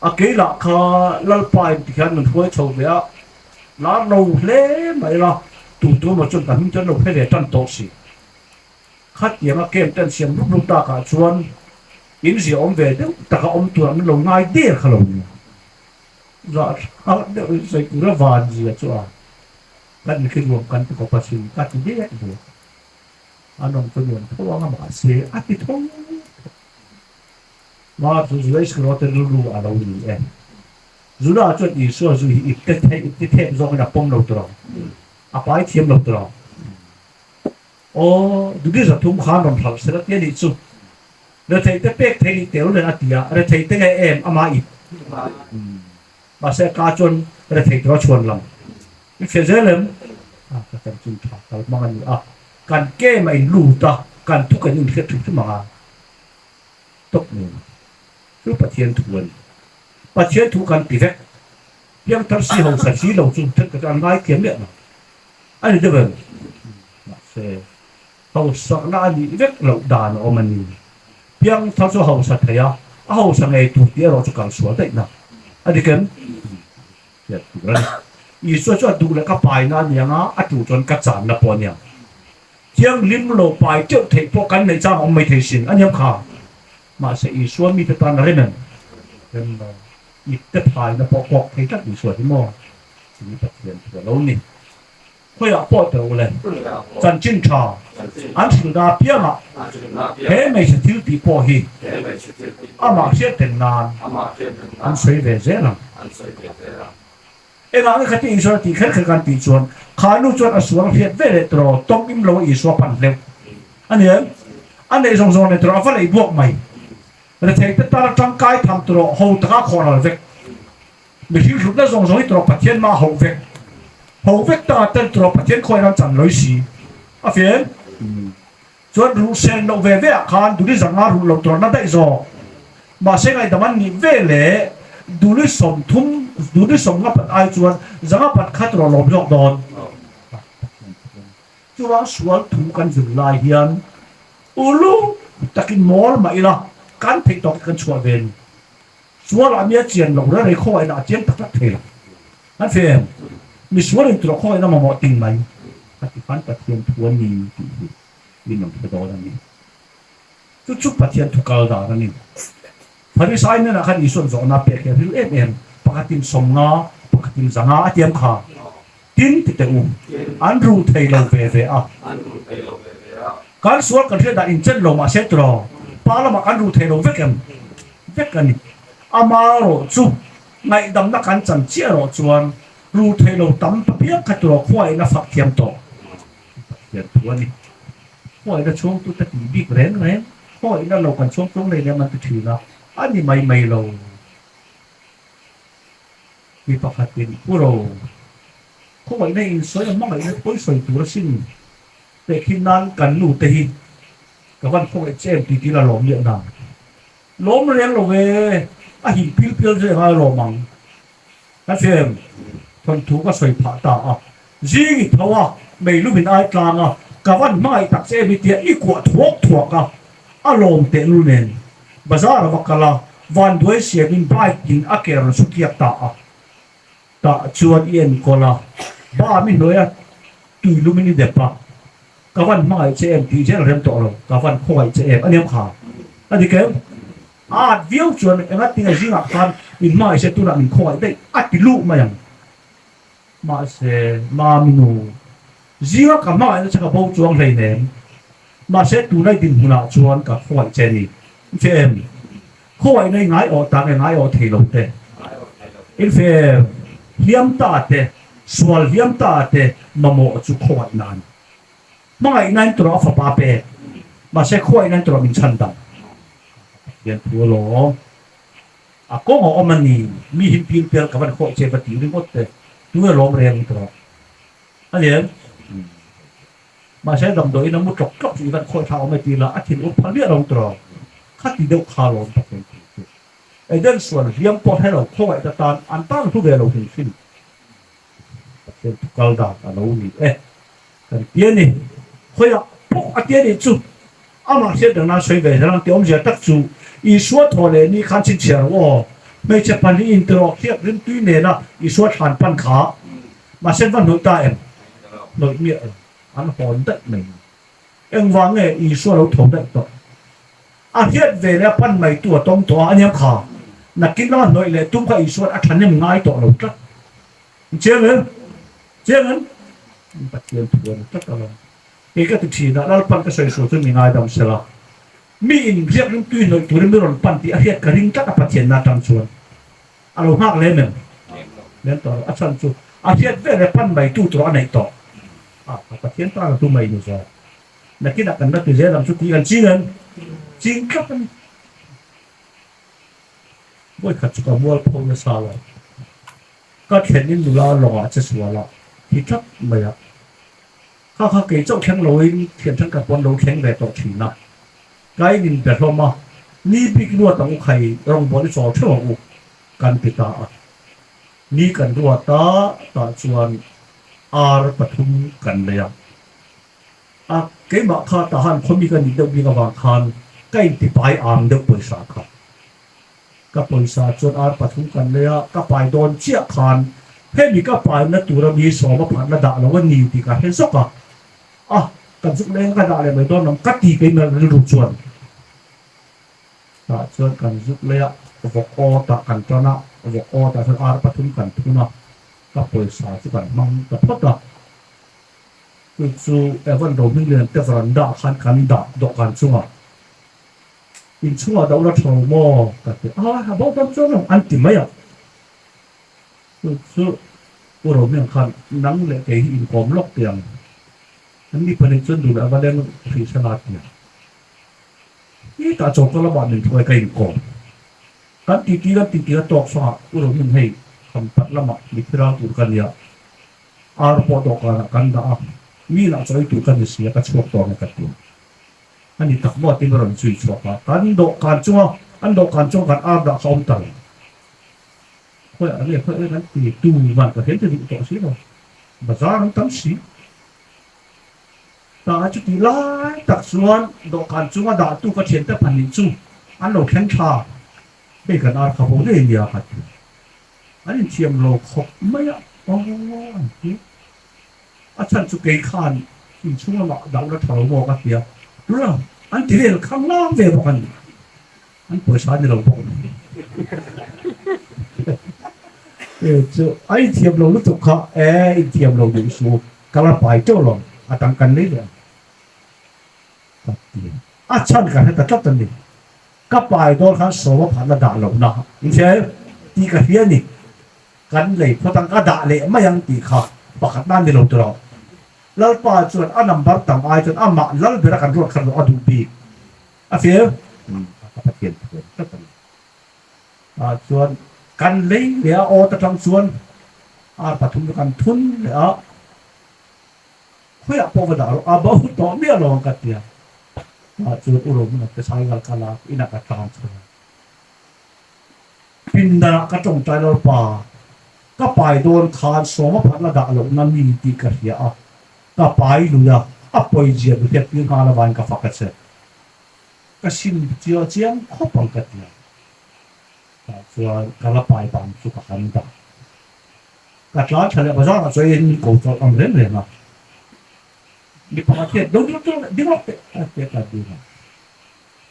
A kei lah kha Lalpa in tikhian min hruai chho ve a, lar lo hle mai la, tu tu emaw chuan ka hming chu an lo hre ve tan tawh si. Khatianga camp te an siam rup rup takah chuan in ziahawm ve deuh taka awm tur an lo ngai der kha lo nia. Zahthlak deuh in sawi tur a van zia chu a kan in hrilh nuam kan ti khawp asin ka ti dek dek. A nawm chu nuam tho ang a mahse a ti tho tho. Mar chu Juda Iskariot rilru a lo ni e. Juda chuan Isua zu hi ipte thei ipte thep zawngin a pawm lo tur ang. A pai thiam lo tur ang. Aw, Dudi 300 khan rawn hralh sela ti a nih chu. Retheite pek thei nih tel nen a ti a, retheite nge em ama ip. Mahse a ka chuan rethei tura chhuan lam. I hria zel em? A, ka chanchin tha kal hmang a ni a, kan kem a in lut a, kan thu kan inhriat hrim hrim ang a. Tawp nen. Chu Pathian thu a ni. Pathian thu kan ti vek. Piangthar si hausa si lo chu thenkhat chu an ngaithiam miah lo. A ni deuh em? Mahse. Hausakna a nih vek loh dan a awm a ni. Piangthar chu a hausa thei a, a hausa ngei tur tih erawh chu kal sual daih na a dik em? Hriat tur a ni. Isua chu a duh leh ka paina a ni ang a, a tu chuan ka channa pawh a ni ang. Thianghlim lo pai teuh theih pawh kan neih chang a awm mai thei sin a niam kha. Mahse Isua mite tan a rem em? Rem lo. Ipte phaina pawh kawk thei tlat Isua hi maw? Chumi Pathian thu a lo ni. Khawiah pawh teh u le, chanchin tha an hrilhna apiangah he hmeichhe thil tih pawh hi amah hriat nan an sawi ve zel ang. Engah nge khati Isua a tih kher kher kan tih chuan kha nu chuan a sual a hriat ve leh tawh tawng im lo a Isua pan hleuh a ni em? A neih zawng zawng nei tawh a va leih buak mai. Rethei te tan a tangkai tham tawh ho taka khawh ral vek. Mihring hlutna zawng zawng hi tawrh Pathian mah a hauh vek. Hauh vek ta ten tawrh Pathian khawiah ram chan loi si. A fian? Chuan ruh sen loh ve ve ah khan duli 500 ruh lo tawrhna daih zawk. Mahse ngaihdam an nih ve leh duli 30, duli 50 pat ai chuan 500 pat kha tawrh lawm zawk dawn. Chuvang sual thu kan zir lai hian uluk takin mawl mah ila kan theih tawk hi kan chhuah ve ni. Sualah mi a chian lo reng reng khawngaihna a chiang tak tak thei lo. An fe em? Mi sual in tura khawngaihna mamawh ting mai a ti khan Pathian thu a ni tih hi min rawn hre dawn a ni. Chu chu Pathian thu kal dan a ni. Pharisai hnenah khan Isua'n zawhna a pek hi a ril em em, pakhatin 50, pakhatin 500 a tiam kha. Tin ti teh u, an ru thei lo ve ve a. Kan sual kan hriat dan inchen lo mahse tiraw, pa lamah kan ru thei lo vek em? Vek a ni. Amarawh chu ngaihdamna kan chan chiah erawh chuan ru thei lo tam ta piang kha tiraw khuain a fak thiam tawh. Pathian thu a ni. Khuaina chhuangtute tih bik reng reng, khuaina lo kan chhuang chuang lei lem an ti thin a, a ni mai mai lo. Mi pakhatin Pu Ro, khawngaihna insawi a hmangaihna pawi sawi tur asin teh khin nan kan nu te hi ka van khawngaih che em tih tih la lawm liah na. Lawm reng lo ve, a him pil pial zui angai lawm ang. Ka hria em? Thawnthu ka sawi phah ta a. Zing i tho a, meilum in ai tlang a, ka van hmangaih tak che em i tia i kuah thuak thuak a, a lawm tehlul nen. Bazar a va kal a, vanduai siamin bike in a ke rawn su kiak ta a. Tah chuan i enkawl a, ba mi hnuaia tuilum in i dep a, ka van hmangaih che em tih zel rem tawh lo, ka van khawngaih che em a niam kha. A dik em? A at viau chuan engatinge zingah khan min hmangaih se tunah min khawngaih daih a ti luh mai ang. Mahse, Mami nu, zinga ka hmangaihna che ka bo chuang hleinem. Mahse, tunai dinhmunah chuan ka khawngaih che ni. I fe em? Khawngaihna i ngai awh ta nge ngai awh thei lo te? I fe em? Hliam ta te, sual hliam ta te mamawh chu khawngaihna a ni. Hmangaihna in tura a fapa pek. Mahse, khawngaihna in tura min chhan dam. Pathian thu alawm. A kawng a awm a ni, mi him pil pial ka van khawih che va tih ringawt te, tunge lawm reng tura. A ni em? Mahse damdawiin a mu tlawk tlawk chu i van khawi thla awm e ti la, a thin ur phal miah lo tawh. Khati deuh kha lawm Pathian thu chu. Eden sual hliam pawh hre lo khawngaih ta tan an tan hlu ve lo hrim hrim. Pathian thu kal dan a lo ni e. Kan ti a ni. Khawiah pawh a ti a nih chu. Amah hriat dang nan sawi ve zel ang tih awmzia tak chu Isua thaw leh ni khan chhinchhiah rawh aw. Hmeichhe pahnih intirawh khiak rimtui nena Isua thlan pan kha mahse va hnawih ta em? Hnawih miah lo. An hawn daih mai ni. Engvang nge Isua lo tho daih tawh? A hriat ve leh a pan mai tu a tawng tawh a, a niam kha. Nakin lama hnawih leh tum kha Isua'n a thahnem ngai tawh lo tlat. Chiang em? Chiang em? Pathian thu a ni tlat alawm. Kei ka ti thin a, Lalpan ka sawi sual chu mi ngaidam se la. Mi in riak rim tui hnawih turin mi rawn pan tih a hriat ka ring tlat a Pathianna atang chuan. A lo nghak lem em? Lem tawh lo. A chhan chu a hriat vel e pan mai tu tur a neih tawh. A, a Pathian tan a tu mai ni zawk. Nakinah kan la ti zel ang chu tih kan ching em? Ching tlat a ni. Vawikhat chu ka mualpho nasa lo. Ka thlenin nula lawngah che sual a thi tlat mai a. Kha kha kei chauh thleng loin thian thenkhat pawn lo thleng ve tawh thin a. Ka in inbe hlawm a, ni bik ruat ang u khai rawngbawl i chawl theuh ang u kan ti ta a. Ni kan ruat a, tah chuan ar pathum kan lei a. A, keimah kha tahan khawmi ka nih deuh bik avang khan ka intipai ang deuh pawisa kha. Ka pawisa chuan ar pathum kan lei a, ka pai dawn chiah khan hemi ka paina tura mi sawma phatna dah lo a ni tih ka hre zawk a, a ka zuk leng ka dah leh mai dawn ang ka ti keimah rilru chuan. Tah chuan kan zuk lei a, vawk aw tah kan tan a, vawk aw tah chuan ar pathum kan thun a, ka pawisa chu kan hmang ta phawt a. Chu chu Evan Rohminglian te veranda ah khan kan dah dawhkan chungah. Inchhungah doh la tho maw? Ka ti a, a bo dawn chuang lo an ti mai a. Chu chu Pu Romiang khan nang leh kei hi inkawm lawk teh ang. An mi pahnih chuan duh leh a va leng hrih se la ti a. Hetah chawlhkawr lamah min hruai ka inkawm. Kan titi kan titi a tawk fangah Pu Romiang hei khampat lamah mitthi ral tur ka nia. Ar pawh dawhkanah kan dah a, mi lah chawi tur ka ni si a, ka chhuak tawh ang e ka ti a. A ni tak maw tin a rawn zui chhuak a, kan dawhkan chunga an dawhkan chunga kan ar dah kha awm ta lo. Khawiah nge khawiah nge kan ti tu van ka hriat duh tawh si lo, bazar an tam si. Tah chutih lai tak chuan dawhkan chunga dahtu ka thiante pahnih chu an lo thleng tha, hei kan ar kha bo ngei nia ka ti. An inthiam lo khawp mai a, aw an ti. A chhan chu kei khan inchhung lamah dohna tha lo maw ka ti a, tuna an ti vel khang lang ve bawk a ni. An pawisa a ni lo bawk a ni. E chu a inthiam lo lutuk kha e inthiam lo duh su ka la pai teuh lo a tang kan lei leh ang ka ti a. A chhan ka hre ta tlat a ni. Ka pai dawn khan sawma phat la dah lohna inhria em tih ka hria a ni. Kan lei phawt ang, ka dah leh mai ang tih kha pakhat nan ni lo tawh. Lalpa chuan a number tam ai chuan amah lal bera kan ruat kha a duh bik. A fir? Ka Pathian thuam tlat a ni. Tah chuan kan lei leh a awt atang chuan ar pathum chu kan thun leh a, khawiah pawh va dah rawh, a bo tawh miah lo ang ka ti a. Tah chuan U Rohmuna te Saigal ka lak inah ka tlang chho a. Pindanah ka tawngtai Lalpa, ka pai dawn khan sawma phat la dah lohna mi tih ka hria a, ka pai lui a, a pawizia mi hriat tir nghal avangin ka fak a che. Ka sim chiah chiang khawp ang ka ti a. Tah chuan ka la pai bang chu ka han dah. Ka tlan tha leh bazarah chuan eiin min ko chawlh ang reng reng a. Mi pakhat hian do ding ding ding lawk teh a ti a ka ding a.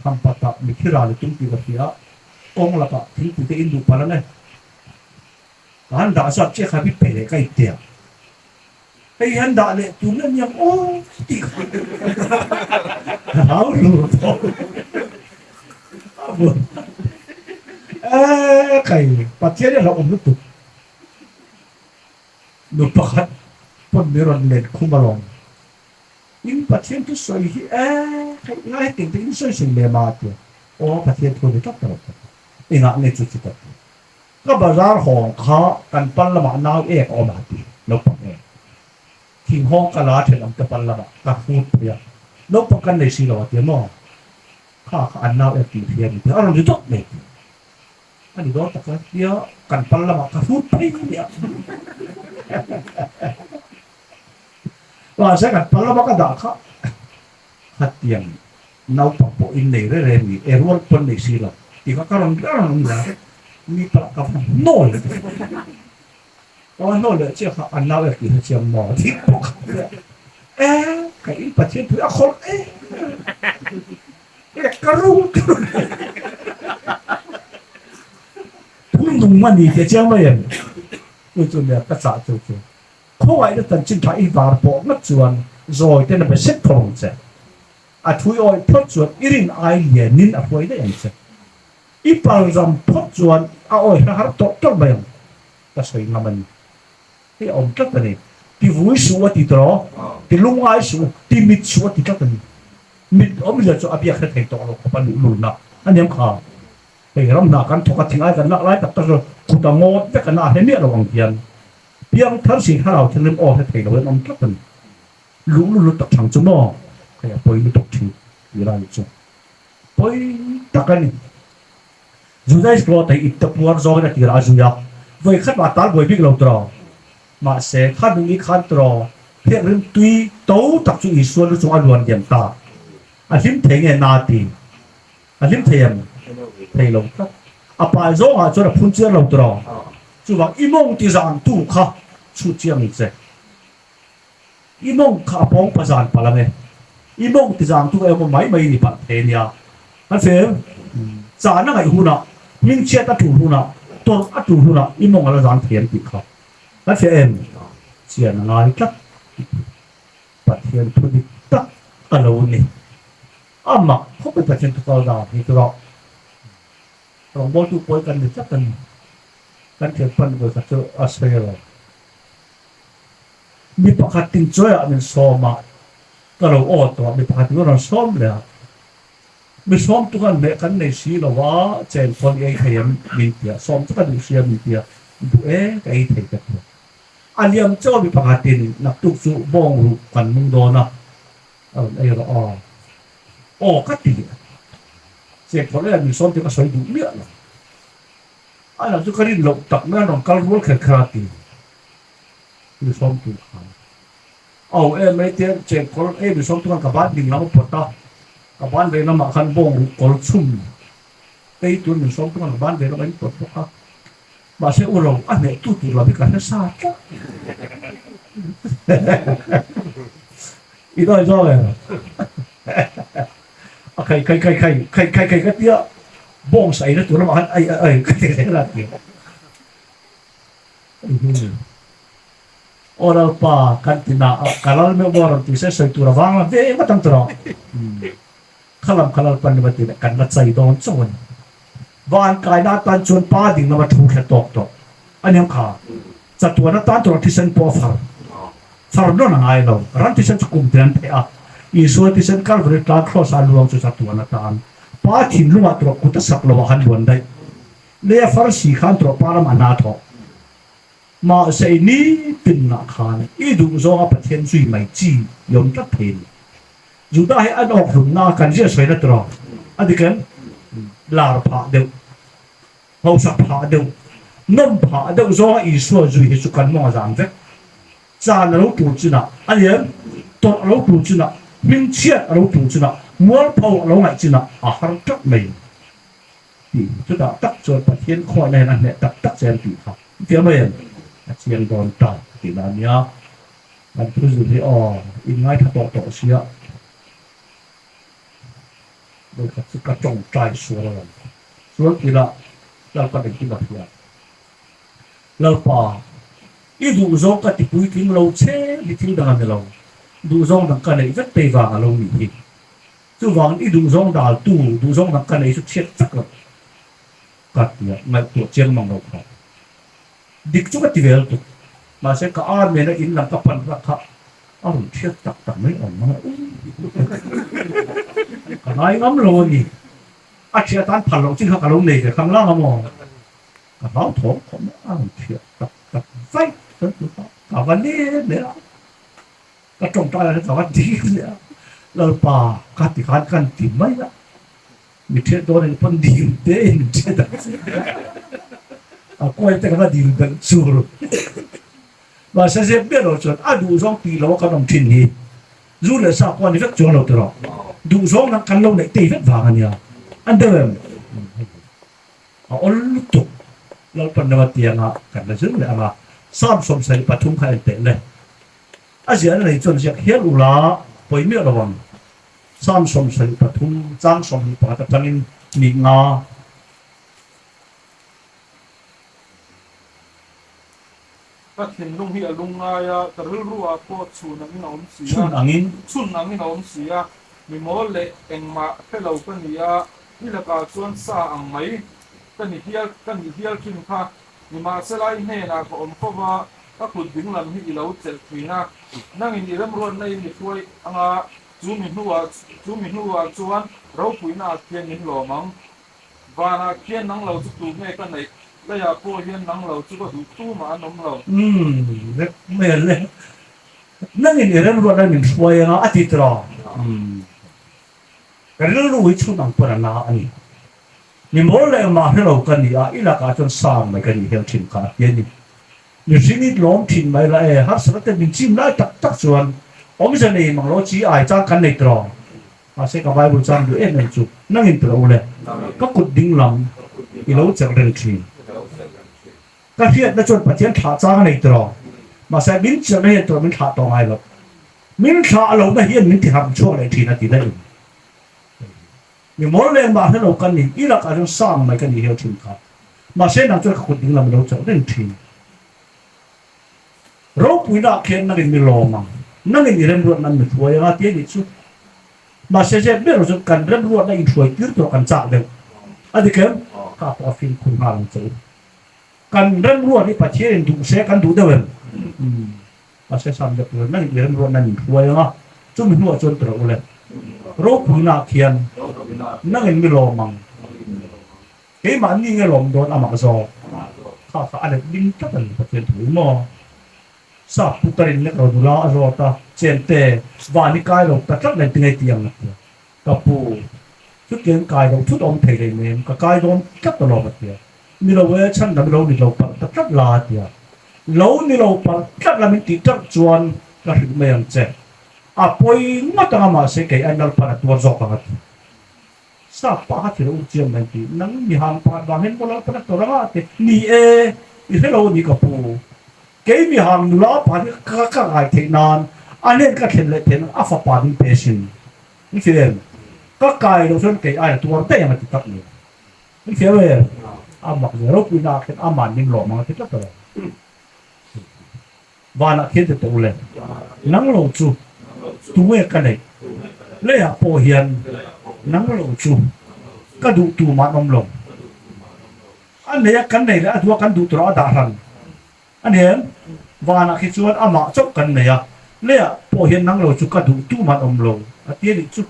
Khampatah mithi ral i tum tih ka hria a, kawng lakah thingpui te in duh palh ang e. Ka han dah zat chiah kha mi pe leh ka intia. Hei hi han dah leh tur nge niang aw tih kha ka hlau hlur tawh. E kai Pathian hi a hlauhawm lutuk. Nu pakhat pawn mi rawn len khum alawm. In Pathian thu sawi hi e theih ngai hetiang te in sawi sawi lem a tia aw Pathian thu a ni tlat ta lo tlat a engah nge chu chu ka ti ka bazar hawng kha kan pal lamah nau ek a awm a ti naupang ek thi Thinghawng ka la thenawm te pal lamah ka hrut phei a, naupang kan nei si lo a tia maw? Kha kha an nau em tih hria ni te a rawn ri dawt mai. A ni dawn tak a tia kan pal lamah ka hrut phei nia. Mahse kan pal lama ka dah kha khatiang naupang pawh in nei reng reng ni e rual pawn nei si lo tih kha ka rawn rawn awm la mi palah ka va hnawl leh ka va hnawl leh chiah kha an nau ek tih kha chiang maw tih pawh kha e ka in Pathian pui a khawlh e e ka rung thu nung a ni tih chiang mai em chu chu nia ka chah chu chu Khawngaihna chanchin tha i var pawh ngat chuan zawi ten a be sek tho ang che. A thui awih phawt chuan i rin ai lianin a hruai daih ang che. I pal ram phawt chuan a awi hla har tawlh tawlh mai ang. Ka sawi ngam a ni. Hei a awm tlat a ni. Ti vui suh a ti tawh, ti lungngai suh, ti mit suh a ti tlat a ni. Mit awmzia chu a biak hre thei tawh lo khawp a luhlulna a niam kha. Hei ram hna kan thawk a, thingai kan lak lai tak tak chu kut a ngawt vek a na hle miah lo ang hian. Piang thar si thlarau thianghlim aw hre thei lo in awm tlat a ni. Luh lu lut tak thang chu maw? Hei a pawi lutuk thin tih lai chu pawi tak a ni. Juda Iscariot hi ipte puar zawngin a tirah a zui a, vawi khat mah tal buai bik lo tiraw. Mahse, kha nungi khan tiraw thianghlim tui to tak chu Isua lu chung a luan diam ta. A hlim thei nge na ti? A hlim thei em? Thei lo tlat. A pai zawngah chuan a phun chiar lo tiraw? Chuvang i mawng ti zan tu kha chhut chiang ang che. I mawng kha a pawng pa zan palh ang e. I mawng ti zang tu emaw mai mai ni palh thei ania. Kan fel? Chan a ngaih hunah, hmingchhiat a tul hunah, tawrh a tul hunah i mawng a la zang thei ang tih kha kan hria em? Chian a ngai tlat. Pathian thu dik tak a lo ni. A mak khawp e Pathian thu kal dan hi chu rawh. Rawngbawltu pawi kan ni tlat a ni. Kan thian pan vawi khat chu a sawi lo. Mi pakhat tin chawiah min sawm a, ka lo aw tawh a, mi pakhat in a rawn sawm leh a. Mi sawm tu khan hmeh kan nei si lo a, chen pawn i ei thei em min ti a, sawm chu ka duh si a min ti a, duh e ka ei thei ka ti a. A liam chaw mi pakhat in naktuk chu bawng ruh kan mung dawn a, A rawn ei rawh aw. Aw ka ti a. Cheng phawrh leh min sawm tih ka sawi duh miah lo. A lam chu ka rin loh tak mai a rawn kal rual kher kher a ti. Min sawm tur khan. Au em mai te cheng kawr ei min sawm tur khan ka ban ding lam a pawt a. Ka ban vei lamah khan bawng ruh kawr chhum ei tur min sawm tur khan ka ban vei lamah in pawt bawk a. Mahse u ro a hneh tu tur lam hi ka hre sa tlat. I dawi zawk em? A khai khai khai khai khai khai khai ka tia bawng sa eina tur lamah khan ai ai ai ka ti zel a ti. Aw Lalpa kan ti na a ka ral meuh maw rawn ti se sawi tur avang lam ve ngawt ang tawh. Kha lam kha Lalpa ni va ti leh kan la chai dawn chauh a ni. Van kaina atan chuan pa ding lama thu thla tawk tawh a ni ang kha. Chatuan atan tura thisen pawh a far far nawn a ngai lo. Ram thisen chu kum tin an theh a, Isua thisen Kalvari tlang Kraws a luang chu chatuan atan pa thinlungah tura kut a sak lo ah han luan daih. Lei a far si khan tura pa ram a hna thawh. Mahse i nitinah khan i duh zawnga Pathian zui mai chi i awm tlat thei a ni. Juda hi an awk hlumna a kan ziah sawi na tura a dik em? Lar phah deuh, hausak phah deuh, nawm phah deuh zawnga Isua zui hi chu kan mawng a zam vek. Chan a lo tur chinah a ni em? Tawrh a lo tur chinah, hmingchhiat a lo tur chinah, mualpho a lo ngaih chinah a har tlat mai tih chutah tak chuan Pathian khuahna hian a hneh tak tak che em tih kha i fiah mai em? A chiang dawn ta tihna a nia. Kan thu zir hi aw, in ngaithla tawh tawh sia. Vawikhat chu ka tawngtai sual a rawn ti. Sual ti la, Lalpa engkim a hria. Lalpa, i duhzawng ka ti puitling lo che hi thil dang a ni lo. Duhzawng dang ka neih vek tei vang a lo nih hi. Chuvangin i duhzawng daltu, duhzawng dang ka neih chu chhiat vek lo. Ka ti a, ngaihtuah chiang mang lo kha. Dik chu ka ti vel tuk. Mahse ka ar nena in lam ka pan rak kha a rawn thiat tak tak mai awm ang a. Ka ngai ngam lo a ni. A thiah tan phal loh chin kha ka lo nei ve khang lang a maw. Ka hlau thawm khawp mai a rawn thiat tak tak vaih chuan tu kha ka va lem leh a. Ka tawngtai a hre a dil leh a, Lalpa ka ti khan kan ti mai a, mi ṭhiat dawn in pawn dil te in min ṭhiat ang che. A kuai te ka va dil belh chur. Mahse zep ber lo chuan a duhzawng tih lo a kan awm ṭhin hi zu leh sa pawh a ni vek chuang lo tiraw. Duhzawng nang kan lo neih tei vek vang a nia. An deuh em? A awl lutuk. Lalpan lama tianga kan la zir leh ang a, Psalm 73 kha en teh le. A ziahna nei chuan ziak hial ula pawi miah lo ang. Psalm 73 chang 21 atangin ni nga. Ka thinlung hi a lungngai a, ka rilru ah pawh chhun angin a awm si a. Chhun angin. Chhun angin a awm si a. Mi mawl leh engmah hre lo ka ni a, i lakah chuan sa ang mai ka ni hial ka ni hial thin kha. Nimahsela i hnenah ka awm fo va, ka kut ding lam hi i lo chelh thin a. Nangin i remruatna in i hruai anga, chu mi hnuah chu mi hnuah chuan ropuina ah khian min lawm ang. Vanah khian nang lo chu tu nge ka neih? Leiah pawh hian nang lo chu ka duh tu mah an awm lo. Umm, vek mai an le. Nangin i remruat lai min hruai anga a ti tawh. Umm, ka rilru hi chhun ang pawn a na a ni. Mi mawl leh engmah hre lo ka ni a, i lakah chuan sang mai ka nih hel thin kha a ti a ni. Mihring i lawm thin mai la e, harsatna te min chim lai tak tak chuan awmze nei mang lo chi ai chang kan nei tawh. Mahse ka Bible chang duh em em chu nangin tawh u le, ka kut ding lam i lo chelh reng thin. Ka hriatna chuan Pathian thlah chang a nei tawh. Mahse min chelhna hian tawh min thlah tawh ngai lo. Min thlah lohna hian min ti harm chhuak leh thin a ti daih. Mi mawl leh mah hre lo ka ni, i lakah chuan sang mai ka nih hel thin kha. Mahse nang chuan ka kut ding lam i lo chelh reng thin. Ropuina ah khian nangin mi lawm ang, nangin i remruatna an mi hruai anga ti a nih chu. Mahse zep ber chu kan remruatna inhruai tir tur kan chak deuh. A dik em? Kha pawh a fimkhur nghal ang che u. Kan remruat hi Pathian in duh se kan duh deuh em? Mahse sam deuh tur nangin i remruatna an inhruai anga, chumi hnuah chuan ti rawh u le. Ropuina ah khian nangin mi lawm ang. Keimahni nge lawm dawn amah zawk? Kha kha a let ding tlat a ni Pathian thu i maw? Sap putar in lek lo nula a zawt a, Chente, van i kai lo ta tlat mai tinge ti ang a ti a. Ka pu, chutiang kai lo thut awm thei hlei nem, ka kai dawn tlat alawm a ti a. Ni lo e, chhan dang lo ni lo palh ta tlat la a ti a. Lo ni lo palh tlat la min tih teuh chuan ka hrilh mai ang che. A pawi ngawt ang a mahse kei a nalpan a tuar zawk ang a ti. Sap pah kha thil a ur chiang mai tih nang mi hang pakhat vang hian maw Lalpan a tawrh anga a ti. Ni e, i hre lo a ni ka pu. Kei mi hang nula pa hi ka ka ngai theih nan a hnen ka thlen leh theih nan a fapa min pe sin. Ni fir em? Ka kai loh chuan kei ai a tuar daih ang a ti tak ni. Ni fir em? A mak zia ropui na ah khian aman min lawm ang a ti tlat a lo. Vanah khian ti teh u le, nang lo chu tunge ka neih? Leiah pawh hian nang lo chu ka duh tu mah an awm lo. A nei a kan nei leh a duh a kan duh tur a dah hran a ni em? Vanah khi chuan amah chauh kan nei a, leiah pawh hian nang lo chu ka duh tu mah an awm lo a ti a nih chu.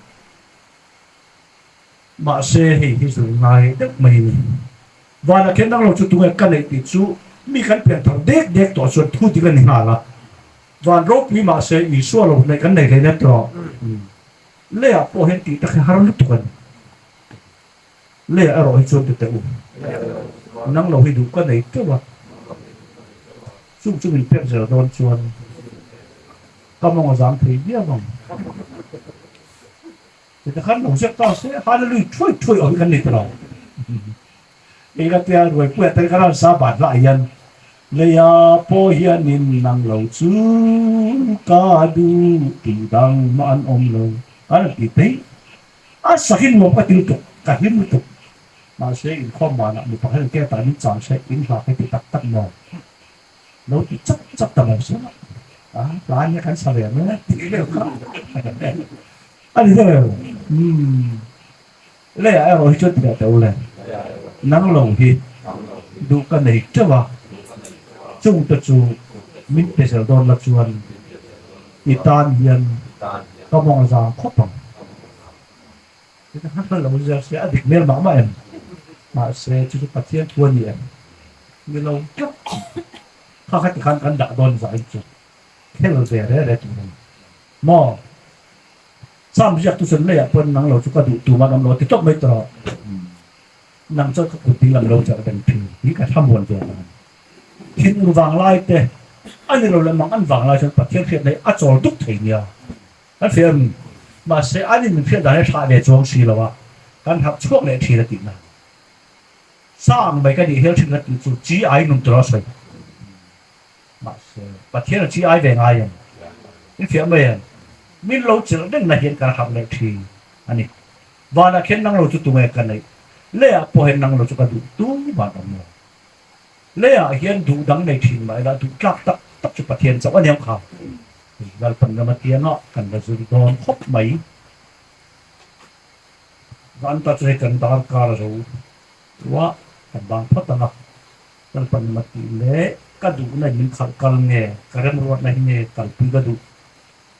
Mahse hei hi zul ngai deuh mai a ni. Vanah khian nang lo chu tunge ka neih tih chu mi kan pian thar dek dek tawh chuan thu dik a ni nghal a. Van ropui mahse Isua lo hnaih kan nei hle nen tawh. Leiah pawh hian tih tak hi har lutuk a ni. Leiah erawh hi chuan ti teh u. Nang lo hi duh ka nei teuh a. Chung chu min pek zel dawn chuan ka mawng a zang thei viau ang. Chutah khan lo ziak ta se, Hallelujah thuai thuai awm hi kan nei ta lo. Kei ka tia Ruaipuia te ka ran sa bat lah hian leia pawh hianin nang lo chu ka duh tih dang mah an awm lo ka rawn ti thei. A sakin nuam ka ti lutuk, ka hlim lutuk. Mahse inkhawm manah mi pakhat in ke tan in chang se in hla ka ti tak tak maw? Lo ti chap chap ta lo se a tlai hi kan sa ve mai tih deuh kha a ni deuh em umm leiah erawh hi chuan ti leh teh u le nang lo hi duh ka nei teuh a chung te chu min pe zel dawn la chuan i tan hian ka mawng a zang khawp ang lo zir se a dik hmel mah mah em mahse chu chu Pathian thu a ni em ni lo tlat kha kha tikhan kan dah dawn zah in chu khel ve re re tur a ni. Maw? Sam ziak tu chuan leiah pawn nang lo chu ka duh tum an awm lo a ti tawp mai tawh. Nang chuan ka kut ding lam lo che ka beng thin hi ka thlamuan ve ang. Thinur vanglai te a ni lo leh mang an vanglai chuan Pathian hriatna hi a chawl duk thei nia. Kan hria em? Mahse an in min hriat dan hi a thlah ve chuang si lo a, kan harh chhuak leh thin a tihna. Sang mai ka nih hel thin ka tih chu chi ai nun tura sawi. Mahse Pathian a chi ai ve ngai em? In fiah mai em? Min lo chelh reng na hian kan harh leh thin a ni. Vanah khian nang lo chu tunge ka neih? Leiah pawh hian nang lo chu ka duh tu van awm lo. Leiah hian duh dang nei thin mah ila duh tlak tak tak chu Pathian chauh a niang kha. Lalpan ram atianga kan la zir dawn khawp mai. Van ta chu hei kan darkar a zo tua kan bang phawt ang a. Lalpan ram atih leh ka duhna in min khalh kal nge ka remruatna hi nge kalpui ka duh.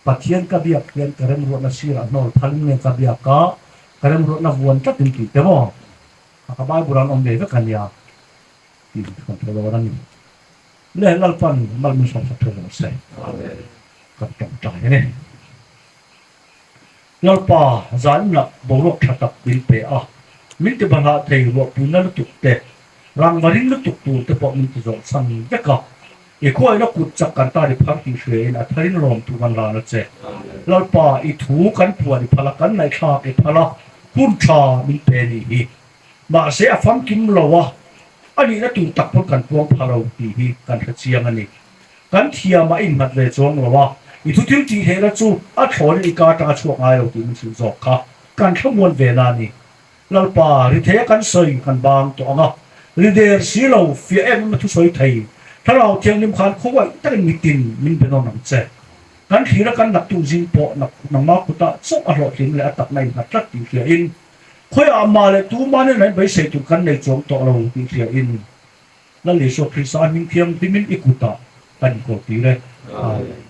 Pathian ka biak hian ka remruatna sirah hnawl phalin nge ka biak a, ka remruatna vuan tlatin tih te maw? Ka Bible an awm ve vek a nia tih kan hre dawn a ni. Le Lalpan mal min sawmsak thei rawh se. Kan tawngtai a ni. Lalpa zaninah boruak tha tak min pe a, min ti bahlah thei ruahpuina lutuk te, rangva ring lutuk tur te pawh min ti zawh chhan vek a. I khuaina kut chak kan tan i phar tih hria in a tharin lawm thu kan hlan a che. Lalpa, i thu kan puan i phal a, kan ngaihthlak i phal a, hun tha min pe nih hi. Mahse a famkim lo a, a nihna tur tak pawn kan puang pha lo tih hi kan hre chiang a ni. Kan thiam a innghat ve chuang lo a, i thu thil tih theihna chu a thlawnin i ka atanga chhuak ngai lo tih min hrilh zawk kha kan thlamuan ve na a ni. Lalpa, ri thei a kan sawi kan bang tawh ang a, ri der si lo, fiah em em a thusawi thei, Thlarau Thianghlim khan khawngaih takin mitin min be nawn ang che. Kan thlir a kan naktuk zing pawh nak nangmah kutah chauh a hlawhtling leh a takna innghat tlat tih hriain, khawiah mah leh tumah nen an beisei tur kan nei chuang tawh lo tih hriain, Lal Isua Krista hming thianghlimin i kutah kan inkawl tir e. Amen.